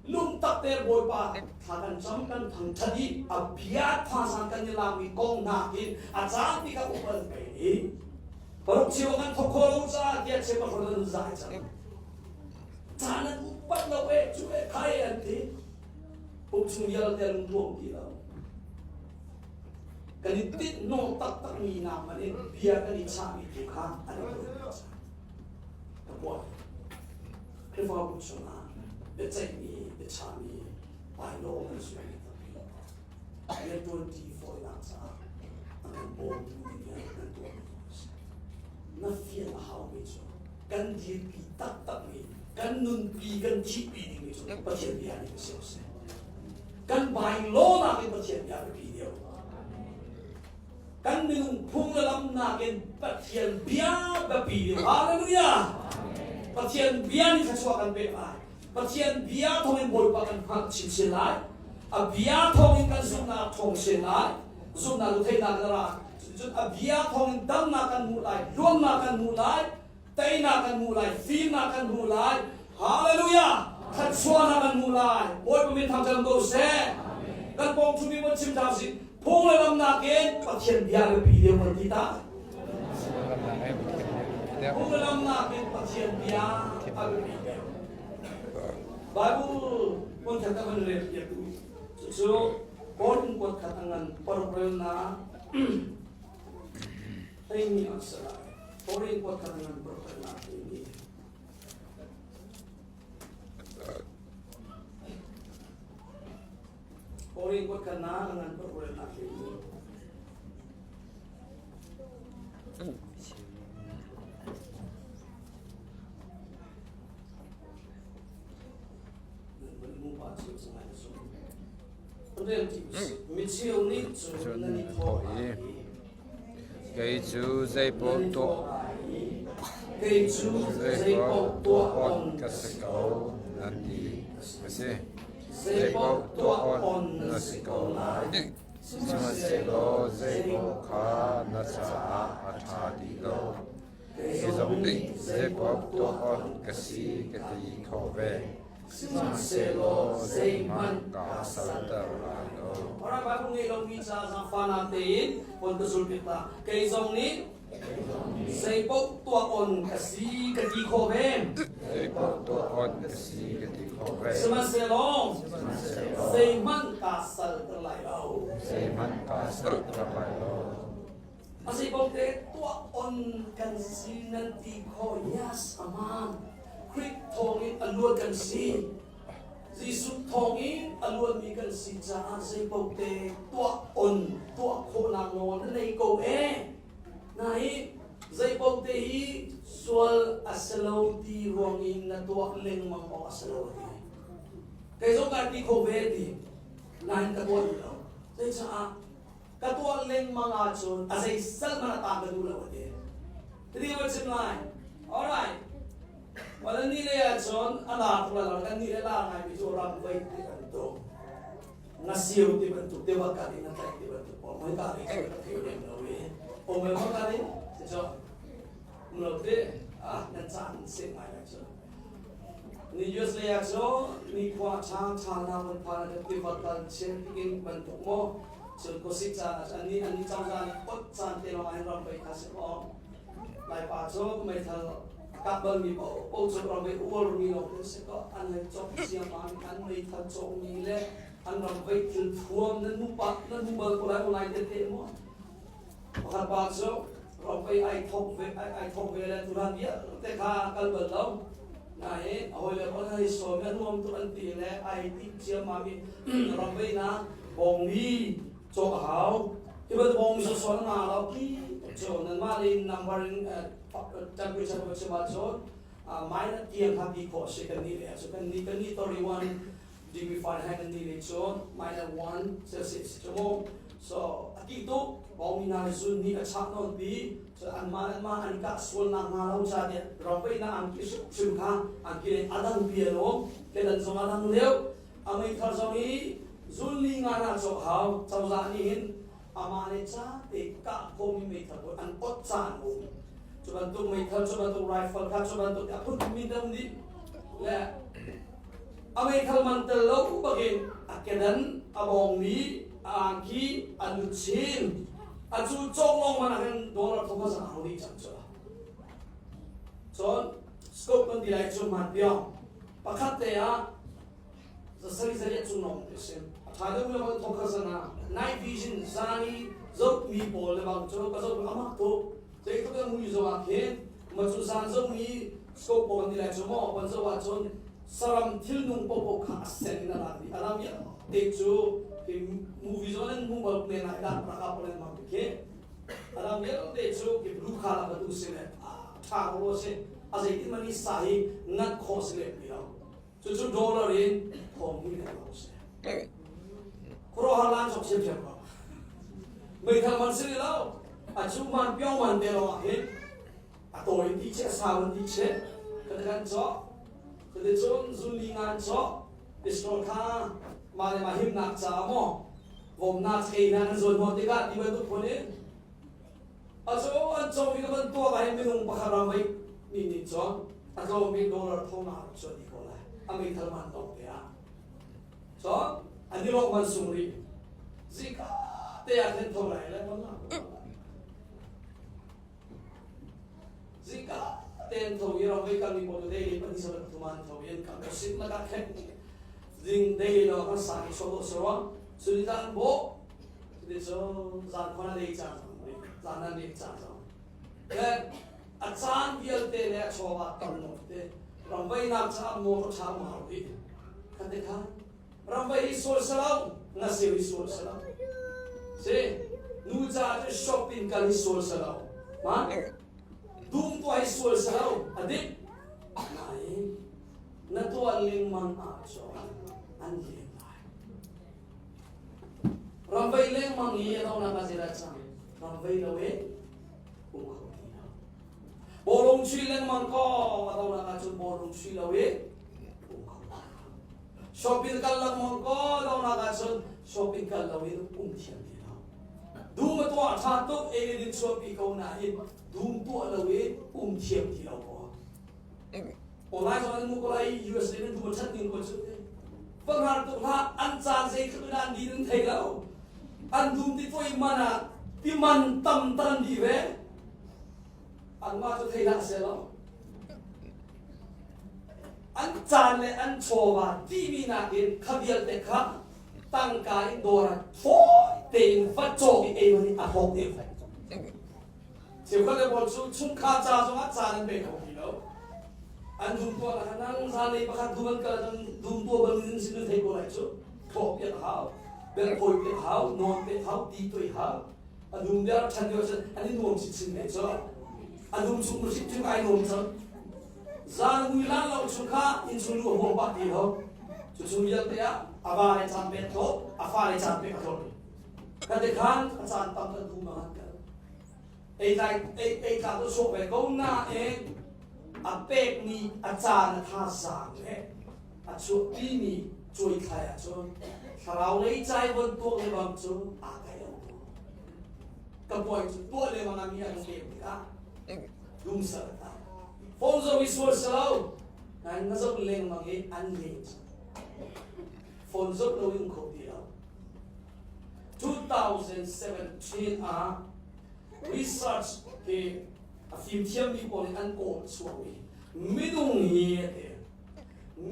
lungtak te Bawipa thla kan cam kan thangṭhat i a bia thazaang kan i lakmi kong hna hin a caan ti kha upat pei i paruk cheu kan thawk khawh lo caah tiah cheu ka an zai cang. Caan an upat lo e cu e kha e an ti. Pum chung vialte lungtuam ti lo. Kan i tinh nawng taktakmi nak man in bia kan i chahmi tu kha an i tuah. Ka puah. Khrihfabu chungah biaceihmi, biachahmi bylaw kan suaimi tampi. Rianṭuanṭi fawinak caah a kan bawmtu ding hi kan tuahmi a si. Na fian a haumi cu kan dirpi taktakmi, kan nunpi, kan thihpi dingmi cu Pathian bia nih si seh. Kan bylaw nakin Pathian bia biapi deuh. Kan minung phung le lam nakin Pathian bia biapi deuh. Hallelujah! Pathian bia nih thluachuah kan pek lai. Pathian bia thawngin Bawipa kan hngalh chinchin lai. A bia thawngin kan zumhnak thawng sin lai. Zumhnak cu theihnak in a ra. Cuticun a bia thawngin damnak kan hmuh lai, luannak kan hmuh lai, teinak kan hmuh lai, fimnak kan hmuh lai. Hallelujah! Thluachuahnak kan hmuh lai. Bawipa min thangṭhat ko seh. Kan pawng ṭhumi von chim hna usih. Phung le lam nakin Pathian bia biapi deuh kan ti ta. Phung le lam nakin Pathian bia a biapi deuh. Bible hmunkhat ka van rel piak duh. Cucu Korin kuat khat a ngan paruk relnak hleimi an si lai. Korin kuat khat a ngan paruk relnak hleimi. Korin kuat khat na a ngan paruk relnak hleimi. Cun a thawh i, Kei cu zeipaoh tuah awnh ka si ko, nan ti a si. Zeipaoh tuah awnh na si ko lai, sihmanhsehlaw zeipaoh kha na caah a ṭha dih lo. Kei zong nih zeipaoh tuah awnh ka si ka ti khawh ve. Sihmanhsehlaw zeihmanh kaa salter lai lo. Ora Bible ngei lomi ca zaangfahnak tein von ka zul piak ta. Kei zong nih zeipaoh tuah on ka si ka ti khawh ve. Zeipaoh tuah on ka si ka ti khawh ve. Sihmanhsehlaw zeihmanh kaa salter lai lo. Zeihmanh kaa salter lai lo. A zeipaoh te tuah on kan si nan ti khawh. Yes, aman. Khrih thawngin a luat kan si. Jesuh thawngin a luatmi kan si caah zeipaoh te tuah on, tuah khawhnak nawl na nei ko ee. Nain zeipaoh te hi sual a si lo ti ruang in na tuah lengmang awk a si lo a ti. Kei zong kai ti kho ve ti. Nain ka tuah duh lo. Zeicaah ka tuah lengmang ahcun a zei sal hmanh a ta ka duh lo a ti. Tadi ka chim lai. Alright. Wala ni le ahcun a la tuk la kan ni le la ngai mi cu ram vai ti bantuk nga siu ti bantuk te wa ka na tlai ti bantuk o moi ka ri ka thei lem lo i o me mo ka ri cho lo te ah nan caan se ngai lai chu Ni US lei ah cu nikhua ṭha ṭha na van phan ah tiva kal chen tingin bantuk maw cun khuasik caan ah an nih an nih cozah nih ot caan te lawng ah hin ram vei kha si maw Laipa cu meithal kap balmi paoh cu ram vei uar mi lawng an si ko an hei cawk ciammam an meithal cawkmi le an ram vei thil thuam nan mu pa nan mu bal ko lai online te te maw. Pakhat pa cu ropei ai thok ve ai thok ve le tulan vialte kha kal bal lo. Nain a hawile pawl hei sawm i a nuam tuk an ti le ai timh ciammam i ropei na bawngmi cawk a hau. Hi bantuk bawngmi sawsawh na ngah lo ki cu nanmah le number in temperature va chim ahcun minus tiang kha ti khawh a si kan nih le cu kan nih kan nih 31 degree Fahrenheit kan nih le cu minus 1 Celsius cu mu. So a ti tuk bawngmi hna le zun nih a chah nawn pi so anmah le anmah an kah sual nak hnga lo ca tiah ropei na angki hrim kha angki le adang pi an um kedan zong adang deuh a meithal zong i zun li nga na cawk hau cozah nih hin amah le ca te kah khomi meithal pawl an ot ca an um cu bantuk meithal cu bantuk rifle kha cu bantuk a phun min dam dih le a meithal man tel lo bakin a kedan a bawngmi a angki a luchin a cu cawk lawng man ah hin dollar thong za hau dih cang cu cun scope kan ti lai cu man piong pakhat te ah zasari zariat cung lawng te si a tha deuh le bang thong kha sana night vision zani zoh mi pawl le bang cu ka zoh amak tuk zeitluk in mui zo ah khin ma cu zan zo mi scope pawl kan ti lai cu maw pan zo ah cun saram thil nung popo kha a sen in a lang di alam ya te cu hi movie zo nan mu bal men lai da raka polen mang khi alam vialte cu ki blue kha la batu si le tha ko si a zeitin mani sa hi ngat kho si le ti lo cucu dollar in thong ni le lo si khuaruahhar lan sok siam ko meithal man si lo a cu man piong man te lawng ah hin a tawi ti che a sau ti che kan kan cawk cuticun zunli ngan cawk pistol kha mah le mah himnak caah maw vomnak ei na an zawn hnawn tikah ti bantuk phun in a cu an cawk i ka van tuak ah hin minung pakhat ram vei mi nih cun a tlawm bik dollar thong nga cu a ti ko lai a meithal man tawk te ah cun an i lawk man sung rih zika te ah khin tho lai le mon zika ten tho i ram vei kal mi pawl daily pan sa tuman tho in kan ko sit la ka khen ding daily lo kan sa ni so so suni dan bo ti so zan khona dei cha zan nan dei cha zo le a caan vialte le a chawva tam lo te ramveinak caah motor ṭha ma hau dih kan te kha ramvei hi sual salo na seu hi sual salo si nu ca cu shopping kal hi sual salo ma dum tuah hi sual salo a dik nain na tuah lengmang ah cun an lem lai ramvei lengmang i a dongnak ah zeidah cang ramvei lo in um kho ti lo. Bawlung chuih lengmang ko a donak ahcun bawlung chuih lo in um kho ti lo. Shopping kal lengmang ko a donak ahcun shopping kal lo in um thiam ti lo. Dum a tuah ṭha tuk ei din chuahpi ko nain dum tuah lo in um thiam ti lo ko. Online zong an mu ko lai USA nan dum a ṭhat ning ko cu. Vanghar tuk hlah an caan zeitluk in an din an thei lo. An dum ti tuai man ah ti man tam tan di ve. Anmah cu thei hlah seh law. An caan le an chawva timi nakin kha vialte kha tangka in dawr ah fawi tein va cawk i ei man i a hlawk deuh. Cheukhat le pawl cu chungkhar ca zongah caan an pe kho ti lo. An dum tuah na nang zanlei pakhat dum an kal ahcun dum tuah bal in sin thei ko lai cu. Thawh piak a hau, bel phawi piak a hau, nawn pek hau, ti tuai hau. A dum bia rak ṭhan lio cun an i nuam chinchin ne cu. A dum chung hrimhrim ai nuam cang. Zan mui lan lo chung kha innchung lu a huam pah ti lo. Cu chung vialte ah a va le caan pek thawh, a fa le caan pek a thawh. Kan te khan a caan tam kan dum ah kan ei tlai ei ei tlak cu chuak ve ko nain a pekmi a caan a thazaang le a chuahpimi cuaithlai ahcun thlarau lei cai von tuak le bang cu aa kai lo ka puai cu tuah le mang mi an lem tikah dum sal ta phone zo i sual salo nain na zoh lengmang i an lem phone zoh lo in kho ti lo 2017 ah research hi a fimthiammi pawl nih an kawl chuahmi minung hi a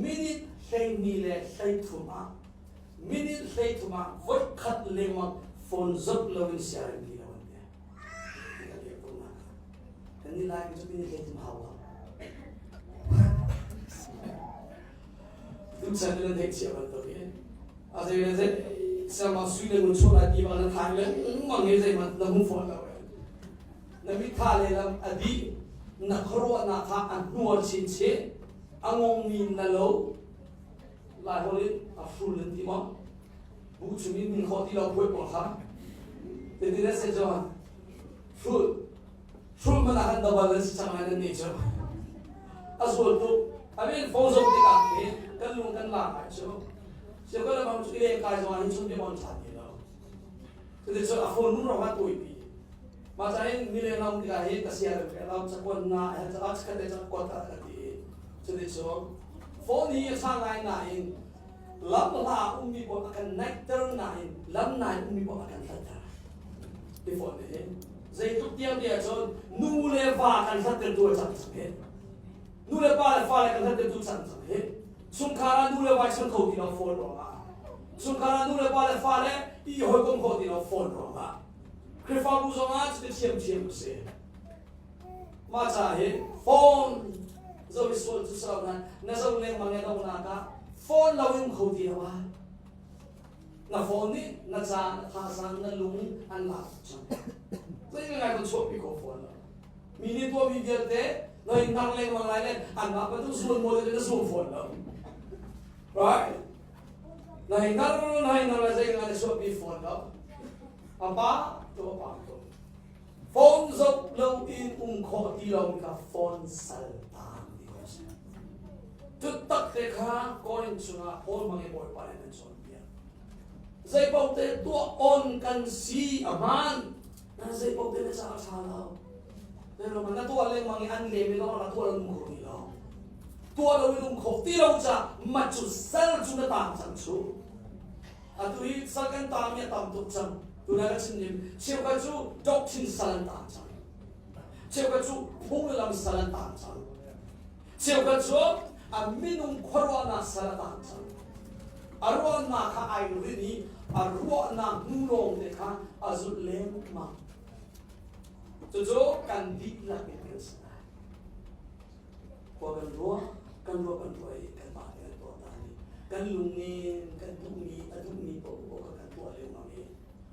minute 12 le 33 ah minute 33 ah voikhat lengmang phone zoh loin siarem ti lo an ti. Kan nih Laimi cu minute 30 hau lo. Tuchan in an theih cia bantuk in a zei le zei siangmang sui le ngun chuah lai ti bang na thai lengmang i zeihmanh na hmu fawn lo. Na mitha le lam a dih, na khuaruahnak kha a hnuar chinchin, a ngongmi na lo. Laiholh in a hrul an ti maw? Bu chung in min khawh ti lo puai pawl kha. Titi na se chuan hrul hrul man ah khan double an si cang lai nan nih cu. A zual tuk. I mean phone zong tikah khin kan lung kan lak ai cu. Siu kan lamang cu i kai zong ah hin chun bia on ṭha ti lo. Cuticun a phone nun rong ah tuaipi. Mah ca in mileng lam tikah hin ka sia ka lam cakuan na he ca khat te cakuat ka ka ti. Cuticun phone hi a ṭha ngai nain lam hla ummi pawl a kan naihter nain lam nai ummi pawl a kan hlatter. Ti phone nih hin zeitluk tiang ti ahcun nu le va kan hlatter tu a cang cang hi. Nu le pa le fale kan hlatter tu cang cang hi. Chungkhar ah nu le va chang kho ti lo phone ruangah. Chungkhar ah nu le pa le fale i hawikom kho ti lo phone ruangah. Khrihfabu zongah cuti ṭhiamṭhiam a si. Mah ca hi phone zo i sual cu sau na na zo lengmang i donghnak ah phone lo in kho ti lo ah na phone nih na ca na thazaang na lung an lak cang. Zei ngai kan chuahpi ko phone lo. Mi nih tuahmi vialte noi nang lengmang lai le anmah bantuk zuan maw na zuam fawn lo. Right? Nai nar nai nar le zei ngai na chuahpi fawn lo. A pa to a pa to. Phone zoh lo in um khawh ti lo mi kha phone sal taan ti ko si. Cu tak te kha Korin chungah Paul hmang i Bawipa nih an cawnpiak. Zei paoh te tuah on kan si a hmaan. Na zei paoh te na ca a ṭha lo. Na tuah lengmang i an lem i na tuah lo um kho ti lo. Tuah lo in um kho ti lo ca ma cu sal cu na taang cang chu. Atu hi sal kan taangmi a tam tuk cang. Tuna ka chim ning cheukhat cu doctrine sal an taang cang. Cheukhat cu phunglam sal an taang cang. Cheukhat cu a minung khuaruahnak sal a taang cang. A ruahnak kha ai rin i a ruahnak hnu lawng te kha a zulh lengmang. Cucu kan dihlak in kan si lai. Khua kan ruah, kan ruah kan ruah i kanmah nih kan tuah ta ni. Kan lungin kan duhmi a duhmi paohpaoh kha kan tuah lengmang i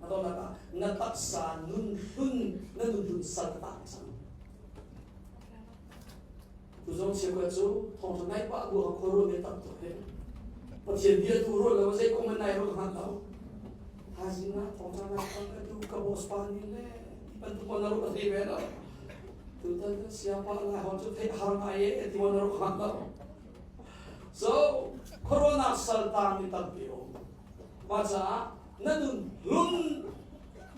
a donghnak ah na taksa nun hlun na nun hlun sal ka tang cang. Tu zong cheukhat cu thawngṭha nai pah bu ah khuaruah mi tam tuk he. Pathian bia tu ruah lo zei kong man nai ruah hman lo. Thaizing ah thawngṭha nai pah ka tu ka boss pa nih le bantuk na ruah thei ve lo. Tutan siapa lai hon cu theih har ngai e ti na ruah hman lo. So corona saltang mi tampi um. Mah caah na nun hlun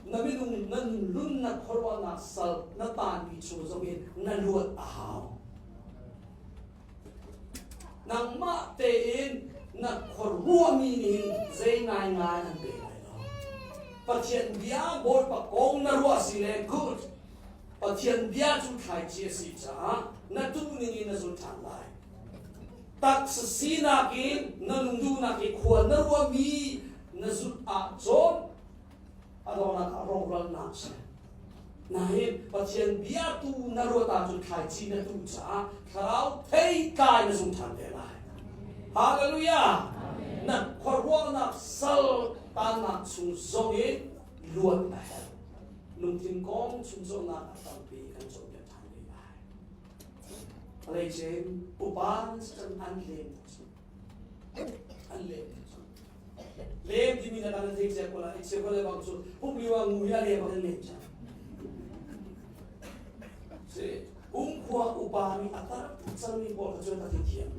na minung na nun lun na khuaruahnak sal na taanmi chung zong in na luat a hau. Nangmah tein na khuaruahmi nih hin zei ngaingai an pe lai lo. Pathian bia Bawipa kong na ruah si le good. Pathian bia cu thlaici a si caah na tuh ning in na zul ṭhan lai. Taksa sinak in na lungduhnak i khua na ruahmi na zulh ahcun a donghnak ah rawhralnak si. Nain Pathian bia tu na ruat ahcun thlaici na tuh caah thlarau theitlai na zung ṭhan te lai. Hallelujah! Na khuaruahnak sal tannak chung zong in luat na herh. Lungthin kong chung cawnnak a tampi kan cawnpiak ṭhan ve lai. Leicin upa nan si cun an lem an lem lem timi na kan thei cia ko la i cia ko le bang cu pum liu ah ngu hi a lem an lem cang si kumkhua upa mi a tar cangmi pawl kha cu ka thei thiam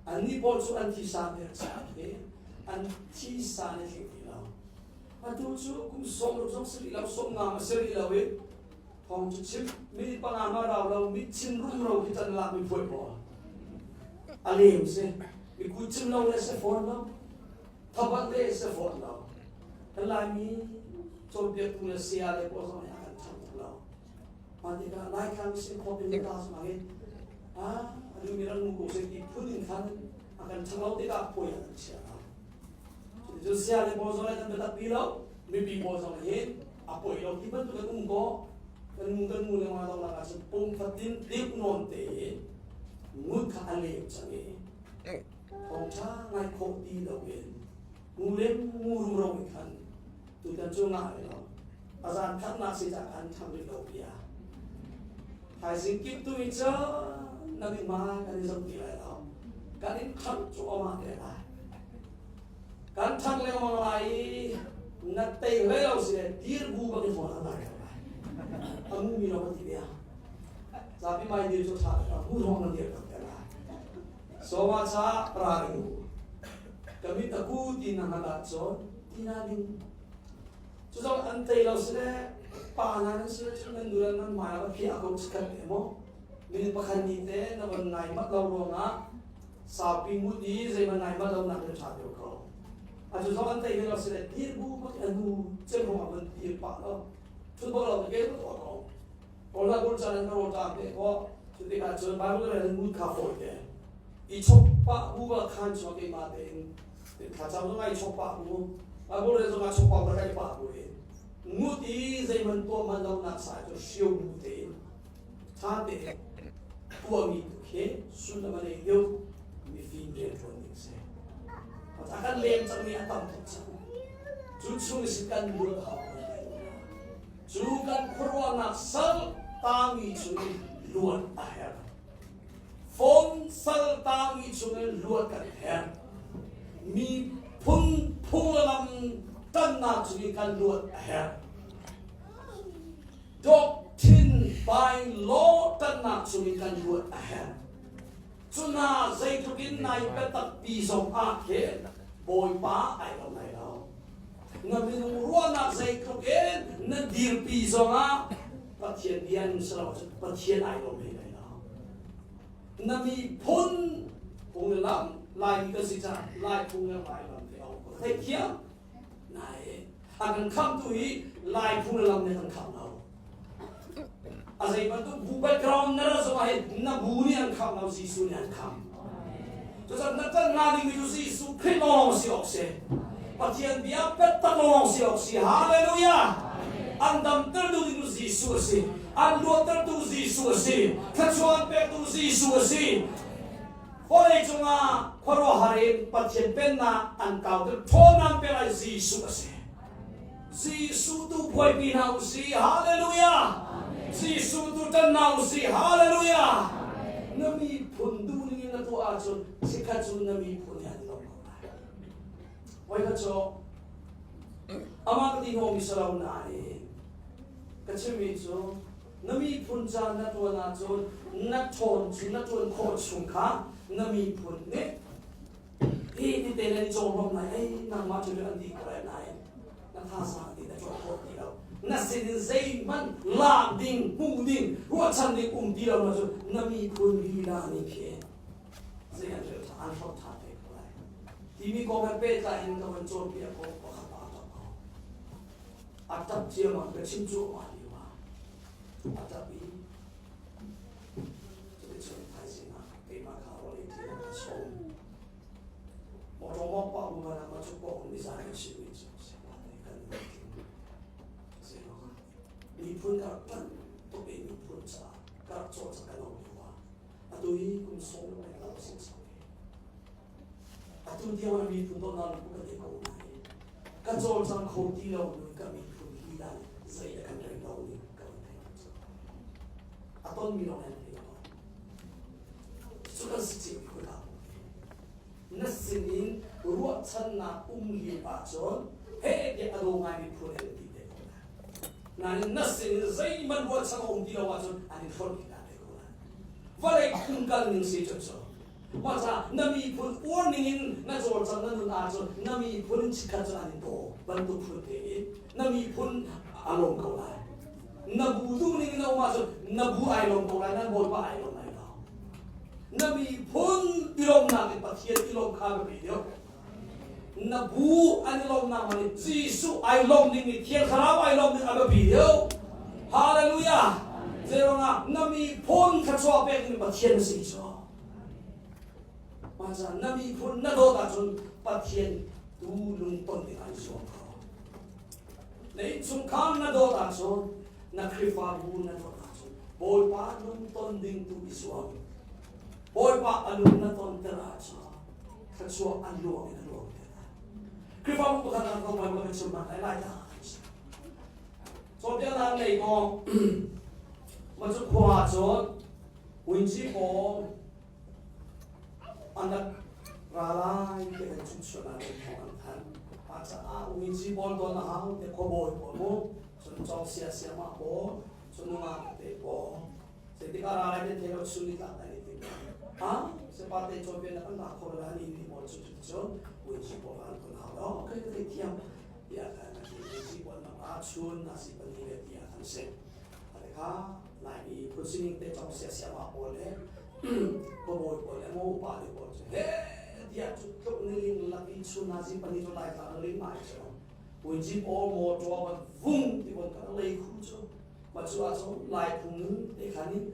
annih pawl cu an thisa ner cha he an thisa ne thling ti lo atu cu kum 60 zong si rih lo 50 a si rih lo i Thawng cu chim minute 5 ma rau lo mit chin rumro khi can lak mi phuai pawl. A lem si. Mi ku chim lo le se fawn lo. Thabat le se fawn lo. Kan Laimi cawnpiaktu le saya le pawl zong nih a kan cham tuk lo. Mah tikah Laitlang sin khawp in ta sung in ah adu mi ran mu ko se ti phun in khan a kan chang lo tikah puai a kan chia. Cu saya le pawl zong nih kan biatak pi lo. Mipi pawl zong nih hin a poi lo ti bantuk in um ko. Kan ngu kan ngu lengmang dong nak ahcun pum fatin deuh nawn tein ngut kha a lem cang i thawngṭha ngai khawh ti loin ngu lem ngu rumro in khan tutan cu ngah rih lo. A zan khatnak si cah khan ṭhang rih lo bia. Thaizing kip tu in cun na mithmai kan i zoh ti lai lo. Kan in khamh cuahmah te lai. Kan ṭhang lengmang lai i na tei hlei lo si le dir bu bak in hmual lai ko lai. A mu mi lo kan ti bia. Zapi mai dir cu ṭha a mu thawng na dir tak te lai. Soma cha ra ring u. Kami taku ti na hngal ahcun ti na ding. Cu zong an tei lo si le pa na nan si le cun nan nu le nan mai ah phiah ko chikat te maw. Minute pakhat ni te na von ngai mat lo ruangah saupi ngut i zeihmanh ngai mat lo nak in ṭha deuh ko. A cu zong an tei ve lo si le dir bu bak a nu cem hong ah van dir pah lo. Thut bak lo ke ko tuah ko. Rawl bul caan in ka rawl ṭam te ko. Cu tikah cun Bible rel in ngut kha fawi te. I chok pah bu bak khan chuak keimah tein thlacam zong ai chok pah bu. Bible rel zong ah chok pah bu kai pah bu in. Ngut i zeihmanh tuah man lo nak sai cu hrio bu tein ṭha tein tuahmi tu khi sullam a nei deuh mifim rianṭuan ding si. A kan lem cangmi a tam tuk cang. Cu chung sin kan luat hau ko Cu kan khuaruahnak sal tami chungin luat a herh. Phone sal tami chungin luat kan herh. Miphun phunglam ṭannak chungin kan luat a herh. Doctrine by law ṭannak chungin kan luat a herh. Cuna zeitluk in nai biatak pi zong ah khin Bawipa ai lo lai lo. Na minung ruahnak zeitluk in na dirpi zong ah Pathian bia in si lo cun Pathian ai lawm hlei lai lo. Na miphun phung le lam Laimi kan si caah Lai phung le Lai lam te a um ko. Theihthiam Nai a kan khamtu hi Lai phung le lam nih a kan khamh lo. A zei bantuk bu background na ra zong ah hin na bu nih an khamh lo, Jesuh nih an khamh. Cucaah na ṭanh hnga dingmi cu Jesuh Khrih lawnglawng si awk si. Pathian bia biatak lawnglawng si awk si. Hallelujah! An damter duh ding cu Jesuh a si. An luattertu Jesuh a si. Thluachuah an pektu Jesuh a si. Vawlei cungah khuaruahhar in Pathian Pennak an kauter ṭhawnnak pek lai Jesuh a si. Jesuh tu buaipi hna u si. Hallelujah! Jesuh tu ṭan hna u si. Hallelujah! Na miphun duh ning in na tuah ahcun chikkhat cu na miphun he an i lawm ko lai. Voikhat cu amah ka ti hnawmi si lo nain ka chimmi cu Na miphun ca na ṭuan ahcun na ṭhawn cu na ṭuan khawh chung kha na miphun nih hi ti te nan i cawhlawm lai ei nangmah cu an dih ko lai nain na thazaang ti na ṭuan khawh ti lo na sinin zeihmanh lak ding hmuh ding ruahchan ding um ti lo na cu na miphun lila nih khi zei an rel an hlawt ṭha te ko lai timi kong he pehtlai in ka van cawnpiak ko pakhat pa ṭap ko a ṭap ciammam ka chim cuahmah lio ah a ṭap i cuticun thaizing ah keimah kha rawl ei ṭi a sawm mawṭaw mawk pah bu man ah ma cu pawk nizan kan chimmi cu siapa te kan lungtling zeiruangah miphun ka rak ṭanh tuk i miphun caah ka rak cawlcang kan um lio ah atu hi kum sawm le pahnih lo sin sang Atu tiang ah miphun dawtnak lungput kan ngei ko nain ka cawlcang kho ti lo nu ka miphun lila nih zei a kan rel lo ning ka van thei cu. A tonmi lawng an thei ko. Cu kan si cio ko la. Na sinin ruahchannak um lio ahcun he tiah a daw ngai miphun an ti te ko lai. Nain na sinin zeihmanh ruahchan a um ti lo ahcun an in hrawnh lila te ko lai. Vawlei phung kal ning si cu cu. Mah caah na miphun uar ningin na cawlcang na nun ahcun na miphun chikkhat cu an in daw bantuk phun te in na miphun a lawm ko lai. Na bu duh ning in na um ahcun na bu ai lawm ko lai, nan bawipa ai lawm lai lo. Na miphun i lawmnak in Pathian i lawm kha biapi deuh. Na bu an i lawmnak man in Jesuh ai lawm ning i Thiang Thlarau ai lawm ning a biapi deuh. Hallelujah! Zeiruangah na miphun thluachuah pek ding Pathian na si cu. Mah caah na miphun na dawt ahcun Pathian tu lungton ding ah i zuam ko. Na innchungkhar na dawt ahcun Na Khrihfabu na dawt ahcun Bawipa lungton ding tu i zuam. Bawipa a lung na tonter ahcun thluachuah an luang in a luang te lai. Khrihfabu pakhat ah tlawmpal ka chim hna lai lai ta. Cawnpiaknak lei kong ma cu khua cun Winci pawl an rak ra lai ti kan chim sual ah thawng an thanh. Mah caah Winci pawl don a hau te khuabawi pawl mu cun cong sia sia mah pawl cun nungak te pawl zeitik ah ra lai te thei lo chun ni tlak lai ti ha sepa te cawnpiak nak an la kho la ni ni pawl cu cun Winci pawl an ton hau lo okay ka thei thiam tiah kan ti Winci pawl nak ah chun na si pani le tiah kan si kha Laimi phun sining te cong sia sia ma pawl le khuabawi pawl le mo upa le pawl cu he tiah cu tluk niling lak i chun na zi pani cu lai tlang ling mai cu puinci pawl motor ban vung ti bon kan lei khu cu ma cu ah cu lai phung te khan in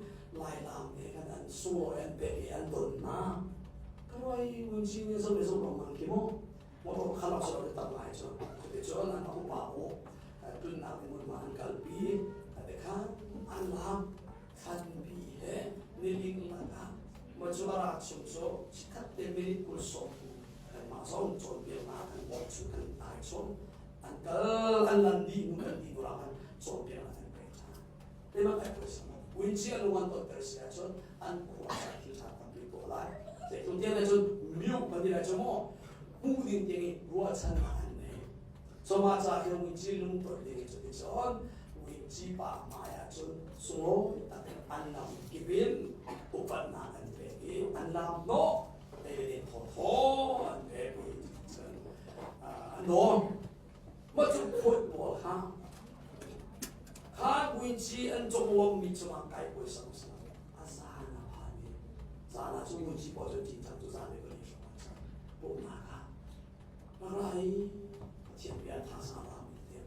lai lam te khan an sunglawi an pek i an don na karoi winci ni zo le zo lo mang ki mo motor khalak so le tam lai cu te cun an upa u tunnak mun ma an kalpi te khan an lam thlanpi he niling lakah ma cu ara chung cu chikhat te minute kul sawm kan mah zong cawnpiaknak kan bawm chu kan ai chom an kal an lan di nu kan di nu kan cawnpiaknak kan pek hna te ma kai poi sama winchi an wan ton ter si ahcun an khua sa thil tha tampi ko lai zeitluk tiang le cun miu kan ti lai cu maw hmuh ding tiang i ruahchannak an nei so mah ca khi winchi lung ton ding cu ti cun winchi pa hmai ah cun sunglawi tak in an lam kip in upatnak an pek i an lam hnawh te thaw thaw an pek i cun an dawn mah cu phuat pawl kha Kha vuici an conglawmhmi cungah kai puaisang si lo. A zan a phan i zan ah cun vuici pawl cu ṭin cang cu zan le pali hrawng ah cang pumhnak ah rak ra i Pathian bia thazaang la mi te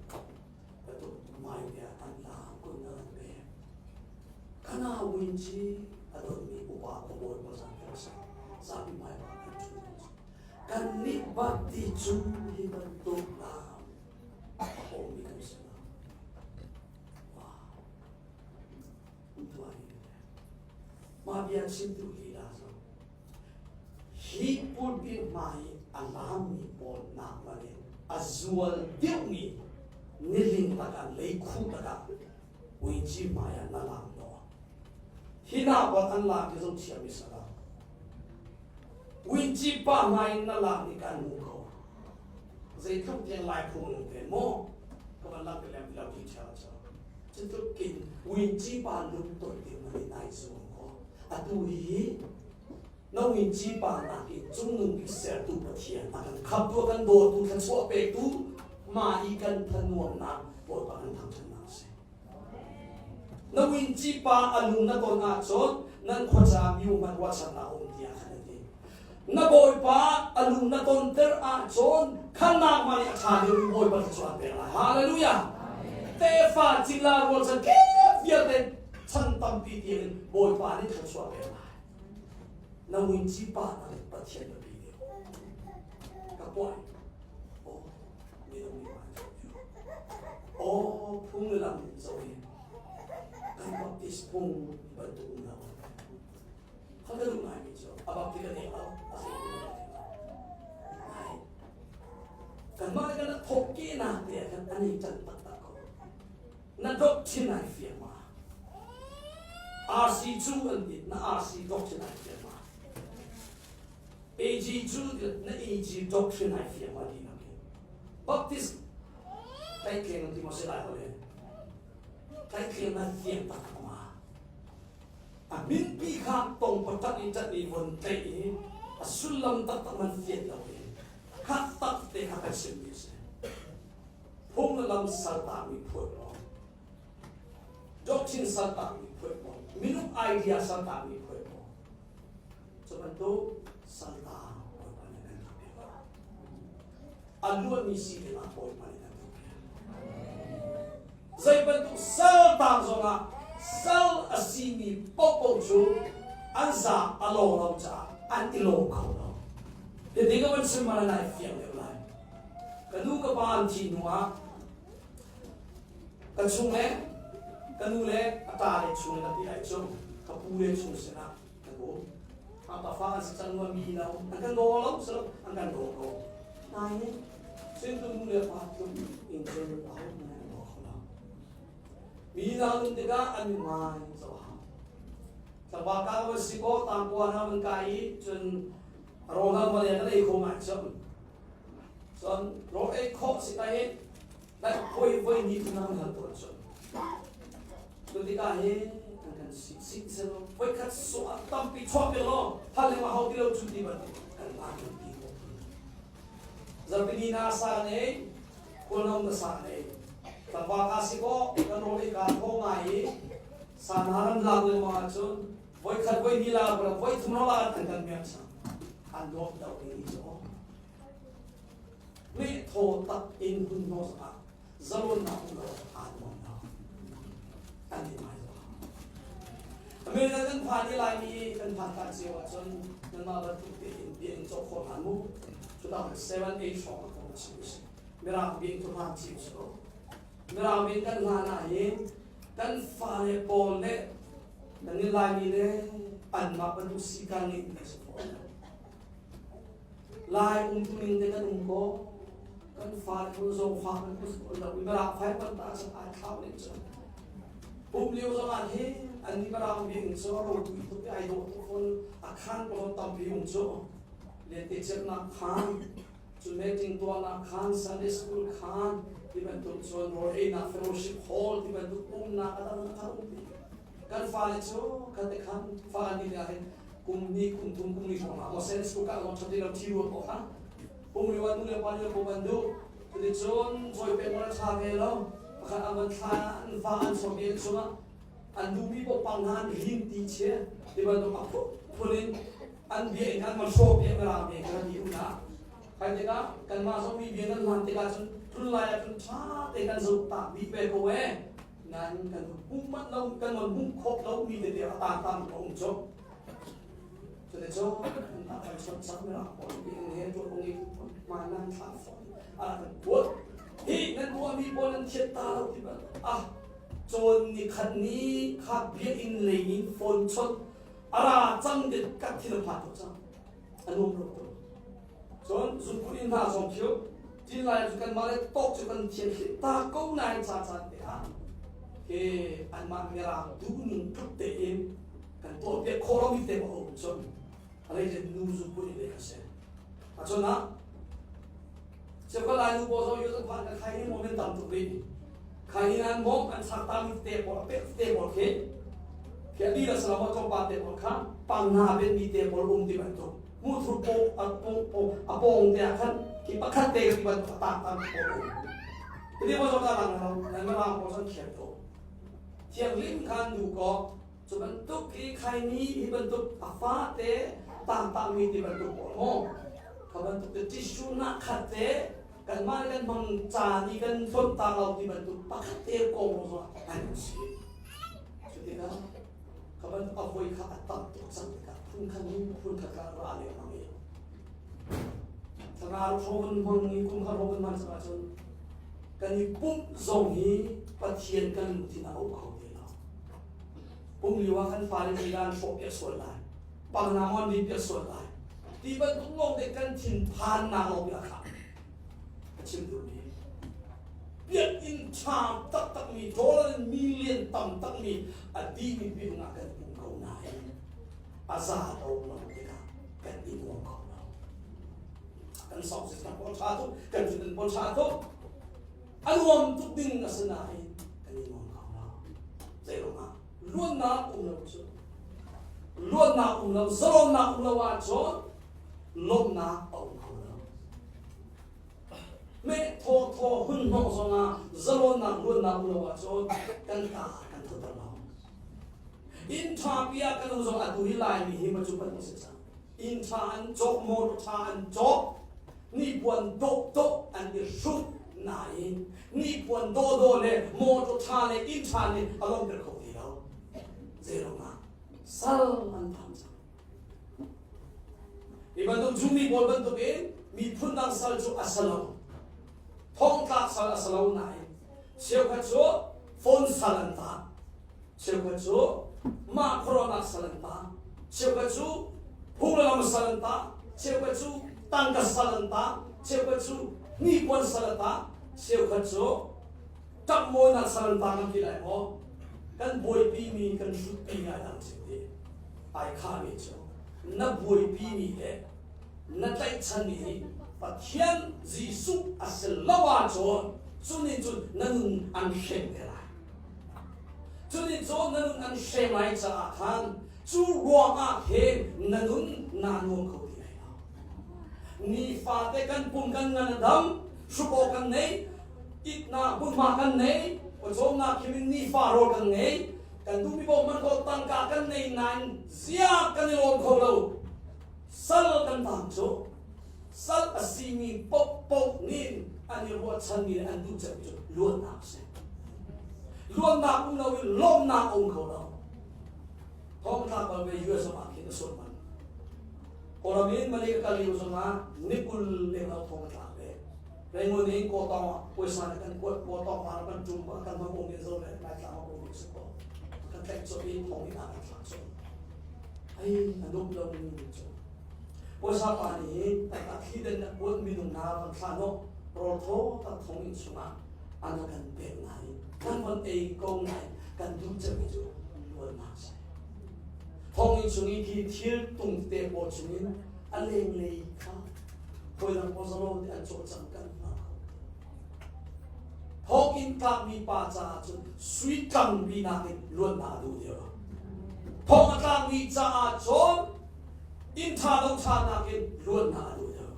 bantuk mai bia an la kun na an pek. Kana vuici a donmi upa khuabawi pawl zan kan si. Zapi mai ba kan ṭhu. Kannih bak ti cu hi bantuk lam a pawmi kan si lo. Wow. Tuah hi Mah bia chimtu lila zong hi pulpit hmai i a laammi pawl nak man in a zual deuhmi niling lakah leikhu lakah uici hmai ah na laam naw. Hi hna pawl an laam hi zong thiam i sa lo. Uici pa hmai in na laam i kan hmu ko. Zeitluk tiang Lai phung nung te maw ka van lang lem lo ti chel cho. Cutluk kin uici pa lungton ding man in ai zuam ko. Atu hi na uici pa nak i cungnung bik sertu Pathian a kan khamtu a kan dawtu thluachuah pektu mah i kan thanuamnak Bawipa kan thangṭhatnak a si. Na uici pa a lung na ton ahcun nan khuaca miu hmanh ruahchannak a um tiah khan a ti. Na Bawipa a lung na tonter ahcun khan nangmah nih a ṭha deuhmi Bawipa thluachuah an pek lai. Hallelujah! Tefa cila rualchan kep vialte chan tampi tiangin Bawipa nih thluachuah pek lai. Na uici pa na Pathian biapi deuh. Ka puai. Oh, minung nih ma Oh, phung le lam zoh hi kan baptist phung bantuk um lo. Kha ka duh ngaimi cu a bapti ka nek lo, a zei ka nek lo. Nai, kanmah le kan thawk ke nak te ah khan an i can taktak ko. Na doctrine ai fiang ma? RC cu an ti, na RC doctrine ai fiang ma? AG cu na AG doctrine ai fiang ma ti nak in. Baptist tlaihtleng an ti maw si lai hole? Tlaihtleng na fiang taktak ma? A minpi kha tong patak in ṭat i von tlaih i a sullam taktak man fian lo in kha tak te kha kan simmi a si. Phung le lam saltami phuat maw? Doctrine saltami phuat maw? Minung idea saltami phuat maw? Cu bantuk salta Bawipa nih kan rak piak. A luanmi si dingah Bawipa nih kan rak piak. Zei bantuk sal tang zongah sal a simi paohpaoh cu an za a lo lo caah an i lawm kho lo. Hitin ka van chim man ai fiang deuh lai. Ka nu ka pa an thih hnu ah ka chung le Ka nu le a ṭa le chung le ka ti ai cu ka pu le chung sinah kan um. A fa an si cang rua mi lo an kan daw lo si lo an kan daw ko. Nain sintu nu le pa tluk in cun aho hmanh an daw kho lo. Mi hna nun tikah an ngai zoh hau. Tlangval ka van si ko tangkua hna van kai i cun rawl hna van kan ei kho ngai cun. Cun rawl ei khawh si ta i nan voi voi ni thum hal tawn cun. Cu tikah hin an kan si si selo voi khat so ah tampi chuak pe law hal lengmang hau ti lo cu ti bantuk kan mah kan ti ko. Zarhpini na sa nei, khualno na sa nei. Tlangval ka si kaw, kan rawl ei ka thaw ngai i sa na ran lak lengmang ahcun voikhat voi hnih la voi thum la an kan miak sang. An nuam do ni cu. Me thaw tak in hun no ah zalon na um lo an nuam lo. An ni mai zo. America kan phan i Laimi kan phan ta cio ahcun nanmah bantuk tein bia in cawk khawh hlan mu. 2007 8 hrawng ah kong a chim si. Mirang bia in hlan cio si ko. Mirang bia kan hlan ah hin kan fale pawl le nan i Laimi le anmah bantuk si kan ngeih mi si fawn. Lai umtu ning te kan um ko. Kan fale pawl zong fa kan kus pawl lo. Mirang fai pan ta cun ai thlau ning cun. Um lio zong ah hin an ni mirang bia in cu ro tu tuk ai dawh tuk fawn a khan pawl tampi um cu. Lentecelhnak khaan, cun meeting tuahnak khaan, Sunday school khaan ti bantuk cun rawl einak fellowship hall ti bantuk pumnak a dang kha um ti. Kan fale cu kan te khan fa an ni hin kum ni kum thum kum ni hrawng ah Sunday school ka lawng that lo thi ruat ko kha. Pum riwa nu le pa ni le an duh. Cuticun cawi pek mon tha ve lo. Pakhat an van thla an fa an sawm i chungah an duhmi paoh pang hna an rin ti chia ti bantuk a phun in an bia in an hrawh piak mirang bia kan ti una kai tikah kanmah zong mi bia nan hlan tikah cun tlun lai ah cun ṭha te kan zoh tak dih ve ko e nan kan hmuh manh lo kan mon hmuh khawh lo mi tete a tang tam ko um cu cute cu kan kan chon sak mirang pawl bi in he tu ong i ma nan thla fon a kan buat hi nan buah mi pawl nan thiat ta lo ti ban ah cawn ni khat ni kha bia in lei in phone chot a ra cang dit ka thil a pha tuk cang a nuam lo tuk cun zungput in hna zong khiu tin lai cu kan mah le tok cu kan thiam thli ta ko nain ca caan te ah ke anmah mirang duhning tluk te in kan tuah piak khawh lo mi te ma um cun alei le nu zungput in le kha se a chun ah Sefka lai nu pawl zong yu phan ka khai ni moment tam tuk rih khai ni nan mong an chak ta mi te pawl a pek te pawl khi khi a di la salama tlawmpa te pawl kha pang na ben mi te pawl um ti bantuk mu thur po a pong po a pong te ah khan ki pakhat te ti bantuk a tak tam pawl um ti mo zong ta lang lo nan ma lang pawl zong thiam to thiang lim khan du ko cu bantuk hi khai ni hi bantuk a fa te tang tang mi ti bantuk pawl mo kha bantuk te tissue na khat te kanmah nih kan hmang caan i kan hlonh ta lo ti bantuk pakhat te kong zong an si. Cu tikah kha bantuk a voi kha a tam tuk cang tikah phun khat in phun khat kha ra lengmang i thlarau hrawng hmang i kum khat hrawng hman cang ahcun kan i pumh zong hi Pathian kan lungthin a um kho ti lo. Pum lio ah kan fale nih an hrawh piak sual lai. Pangnamon nih piak sual lai. Ti bantuk lawng te kan thin phannak lawng a khah. A chim duhmi. Biakinn ṭha taktakmi dollar in million tam takmi a dihmi bik ah kan um ko nain a za lo lo tikah kan i nuam kho lo. Kan sound system pawl ṭha tuk, kan thutdan pawl ṭha tuk. A nuam tuk ding a si nain kan i nuam kho lo. Zeiruangah? Luatnak um lo cu luatnak um lo zalonnak um lo ahcun lawmhnak a um kho lo. Meh thaw thaw hun hnawh zongah zalonnak luatnak um lo ahcun kan ta kan thutter lo. Inn ṭha pi ah kan um zong atu hi Laimi hi ma cu pan si cang. Inn ṭha an cawk, motor ṭha an cawk, nipuan dawh dawh an i hruk nain nipuan dawh dawh le motor ṭha le inn ṭha nih a lawmhter kho ti lo. Zeiruangah sal an tham cang. Hi bantuk Jumi pawl bantukin miphun dang sal cu a si lo. Thongtlak sal a si lo nain cheukhat cu phone sal an tah. Cheukhat cu mah khuaruahnak sal an tang. Cheukhat cu phung le lam sal an tang. Cheukhat cu tangka sal an tang. Cheukhat cu hnipuan sal an tang. Cheukhat cu ṭapmawinak sal an tang an ti lai maw? Kan buaipi mi kan hrutpi ngai dang cio hi ai khahmi cu na buaipi mi le na tlaihchanmi hi Pathian Jesuh a si lo ahcun cu nih cun na nun an hrem te lai. Cu nih cun na nun an hrem lai caah khan cu ruangah hin na nun naa nuam kho ti lai lo. Nifate kan pum kan ngan a dam, hruk awk kan nei, itnak hmunhma kan nei, pawcawmnak khim in nifa rawl kan ngei, kan duhmi paoh hmanh ko tangka kan nei nain ziak kan i lawm kho lo. Sal kan tang cu sal a simi paohpaoh nih an i ruahchanmi le an duh cemmi cu luatnak a si. Luatnak um loin lawmhnak a um kho lo. Thawngthlak bal ve US ah khin a sung man. Kawlram in Malay ka kal lio zongah ni 20 leng lo thong a tlak ve. Rangoon in Kawtawng ah puaisa nih kan kuat, Kawtawng van kan ṭum, kan hmang um in zo le Laitlang ah um si ko. Kan tlaih cawh i thong in a kan thlak cawh. Ai a nup lo mi cu. Puaisa pa nih taktak thli den a kuat minung hna van thla nawh rawl thaw tak thong in chungah an kan pek nai kan von ei ko nai kan duh cemmi cu luatnak si. Thonginn chung i khi thil tung te pawl chungin a lenglei kha hawilang pawzalo te an cawlcang kan hna kho. Thonginn tlakmi pa caah cun sui tlangmi nakin luatnak a duh deuh. Thong a tlakmi caah cun inn ṭha lo ṭha nakin luatnak a duh deuh.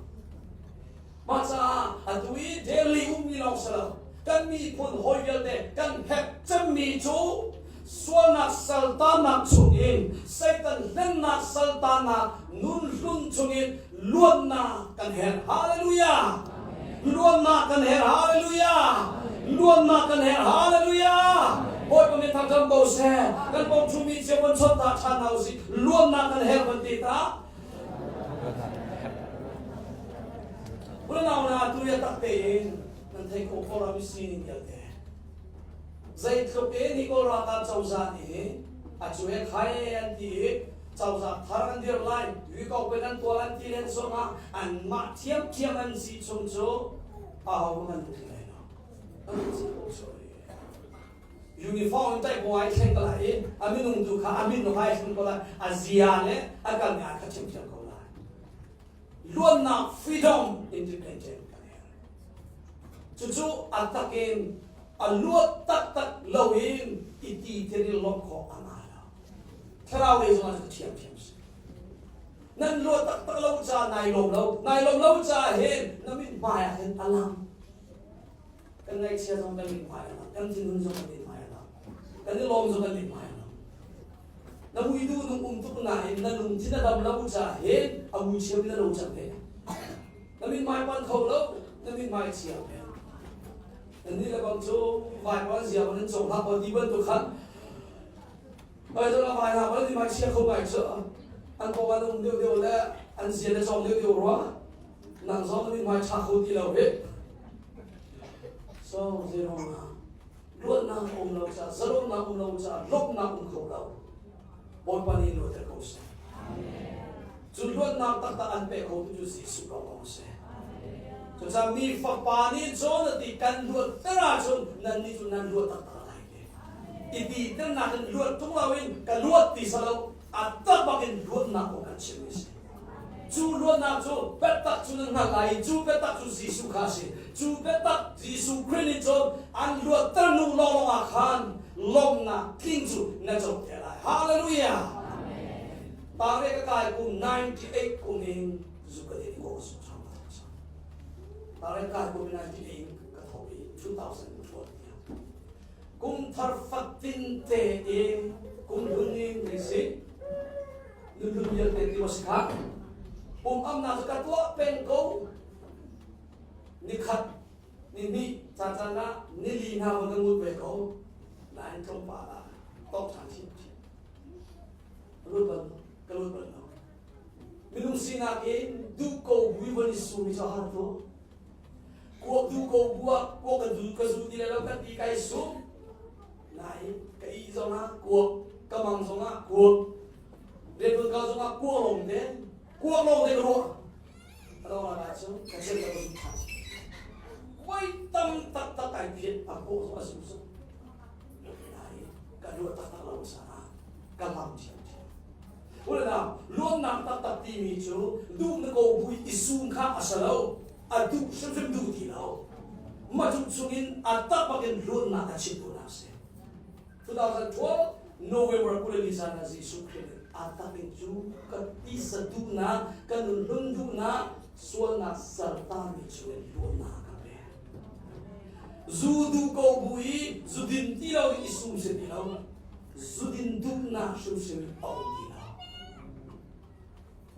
Mah caah atu i Delhi ummi lawng si lo, kan miphun hawi vialte kan herh cemmi cu sualnak saltanak chungin Satan hlennak saltanak nun hlun chungin luatnak kan herh. Hallelujah! Luatnak kan herh. Hallelujah! Luatnak kan herh. Hallelujah! Bawipa min thangṭhat ko seh. Kan pawng ṭhumi cio kan chawnh ta ṭhan hna usih. Luatnak kan herh van ti ta. Unau na tu ya tak tein nan thei ko Kawlram sining vialte. Zeitluk in hi Kawl ralkap cozah nih a cu he khai an ti i cozah thar an dir lai, yu ko an tuah an ti len zongah anmah thiamthiam an si chung cu aho hmanh an ti lai lo. Uniform in tai ko ai thleng ko lai i a minung tu kha a min ai thleng ko lai, a zia le a kal ngai kha thiamthiam ko lai. Luannak freedom independent kan herh. Cucu a takin a luat taktak loin i ti thil lawmh khawh a ngai lo. Thlarau lei zongah cu thiamthiam si. Nan luat taktak lo ca nai lawm lo, nai lawm lo ca hin na mit hmai ah hin a lang. Kan ngaihchia zong kan mit hmai a lang, kan thinhun zong kan mit hmai a lang, kan i lawm zong kan mit hmai a lang. Na mui duh nung um tuk nain na lungthin a dam lo ca hin a mui chia in na lo cang he. Na mithmai pan kho lo, na mithmai chia he. Nan nih le bang cu vai pan zia ban an cong hlah ko ti bantuk khan Vai cu la vai hna ban mithmai chia kho ngai cu an pawng an um deuh deuh le an zia le cong deuh deuh rua nang zong na mithmai ṭha kho ti lo he. So zeiruangah luatnak um lo caah zalonnak um lo caah lawmhnak um kho lo Bawipa nih luatter ko seh. Cu luatnak taktak an pe kho tu cu Jesuh lawng a si. Cucaah mi fapa nih cun a ti kan luatter ahcun nannih cu nan luat taktak lai ti. I ti ternak in luat tung loin ka luat ti salo a tak bakin luatnak kong kan chimmi si. Cu luatnak cu biatak cu nan hngalh lai i cu biatak cu Jesuh kha a si. Cu biatak Jesuh Khrih nih cun an luatter hnu lawnglawng ah khan lawmhnak tling cu na co te lai. Hallelujah! Pare ka kai kum 98 kum in zu ka din ko su chang ka thok Pare kai kum 98 ka thok i 2004 kum thar fatin te in kum hlun in si Nunhlun vialte ti maw si kha? Pum amnak cu ka tuah peng ko. Nikhat, nihnih, caan caan ah nili hna von ka ngut ve ko. Nain tlawmpal ah tok ṭhan ṭhiamṭhiam. Ka lut bal lo. Ka lut bal lo. Minung sinak in duh ko bui von i sum hi cu a har tuk. Kuak duh ko bu ah kuak ka zu ka zu ti le lo ka ti kai sum. Nai ka ih zongah kuak, ka mang zongah kuak, riantuan ka zongah kuak lawng te, kuak lawng te ka ruah. A dong lai cu ka cel ka zum than. Voi tam taktak ai phiat a kuak zong a zum zung. Nai ka luat taktak lo caah ka mang thiamthiam. Unau, luatnak taktak timi cu duh na ko bui i sum kha a si lo. A duh hrimhrim duh ti lo. Mah cu chungin a tak bakin luatnak a chim duhnak a si. 2012 November 22 zan ah Jesuh Khrih nih a tak in cu ka tisa duhnak, ka nun hlun duhnak, sualnak sertami chungin luatnak a ka pek. Zu duh ko bu i zu din ti lo i sum si ti lo. Zudin duhnak hrimhrim a um ti lo.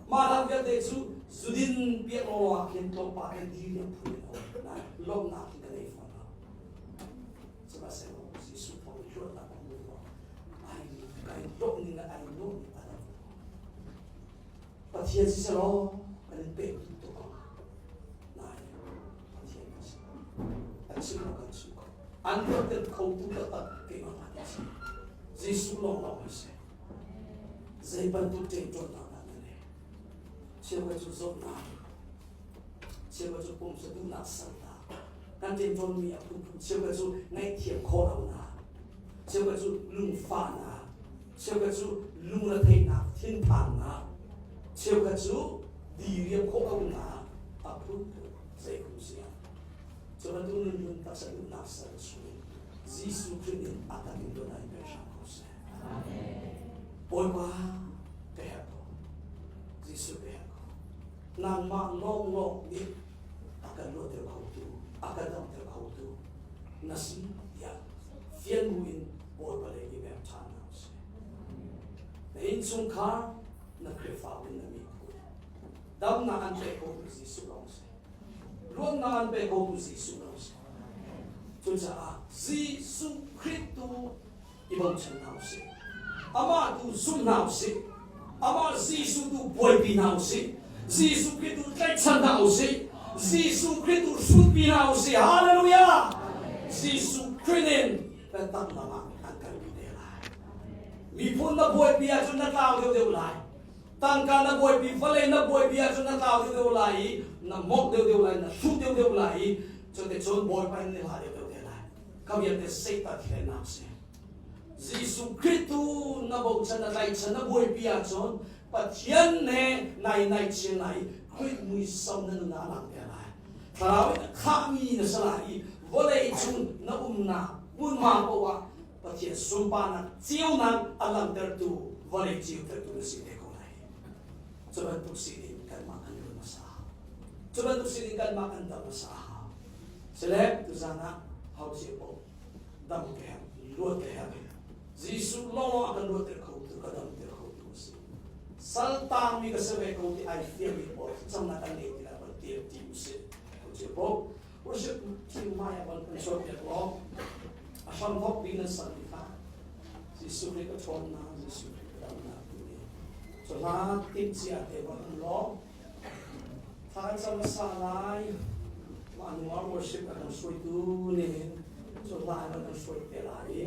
Mah lam vialte cu zudin piak lawlaw ah khin tlawmpal in diriam phu in a um nain lawmhnak hi ka nei fawn lo. Sihmanhsehlaw Jesuh thawng in luatnak ka hmu lo. Ai kai lawmh ning le ai nuamh ning a dang. Pathian siselaw kan in pek duh tuk ko. Nain Pathian kan si. An chim lo kan chim ko. An luatter khotu taktak keimah mah nih a si. Jesuh lawnglawng an si. Zei bantuk ṭemṭawnnak dah na nei? Cheukhat cu zawtnak, cheukhat cu pumsa duhnak salnak, kan ṭemṭawnmi a phunphun, cheukhat cu ngaihthiam khawh lonak, cheukhat cu lungfahnak, cheukhat cu lungretheihnak, thinphannak, cheukhat cu diriam khawh lonak a phunphun zei kum si ah. Cu bantuk nunhlun taksa duhnak sal chungin Jesuh Khrih in a kan in luat in pe hram ko seh. Bawipa ka herh ko. Jesuh ka herh ko. Nangmah lawnglawng nih a kan luatter khotu, a kan damter khotu na si tiah fian bu in Bawipa lei i mer ṭhan hna usih. Na innchungkhar, na Khrihfabu, na miphun damnak an pe khotu Jesuh lawng si. Luatnak an pe khotu Jesuh lawng si. Cucaah Jesuh Khrih tu i bochan hna usih. Amah tu zum hna usih. Amah Jesuh tu buaipi hna usih. Jesuh Khrih tu tlaihchan hna usih. Jesuh Khrih tu hrutpi hna usih. Hallelujah! Jesuh Khrih in biatak lam ah an kalpi te lai. Miphun na buaipi ahcun na tlau deuhdeuh lai. Tangka na buaipi, vawlei na buaipi ahcun na tlau deuhdeuh lai i na mawk deuhdeuh lai, na hruh deuhdeuh lai i cuticun Bawipa in na hla deuhdeuh te lai. Kha vialte Satan hlennak a si. Jesuh Khrih tu na bochan, na tlaihchan, na buaipi ahcun Pathian he nai nai chin lai i Khrih muisam na nun ah a lang te lai. Thlarau in a khahmi na si lai i vawlei cung na umnak hmunhma paoh ah Pathian sunparnak ceunak a langhtertu vawlei ceutertu na si te ko lai. Cu bantuk sining kanmah kan nun hmasa. Cu bantuk sining kanmah kan dam hmasa a hau. Sile tuzan ah hau cia paoh dam ka herh, luat ka herh. Jesuh lawnglawng a kan luatter kho tu, ka damter kho tu a si. Sal tangmi ka si ve ko ti ai fiangmi pawl thlacamnak kan ngei ti lai van tir ti usih. Hau cia paoh worship team hmai ah van kan chuahpiak law a hramthawk bik nan sak mi kha Jesuh Khrih ka ṭhawnnak Jesuh Khrih ka damnak timi cu hla timhcia te van um law thla kan cam hmasa lai. Mah hnu ah worship a kan hruaitu nih hin cu hla in an kan hruai te lai i.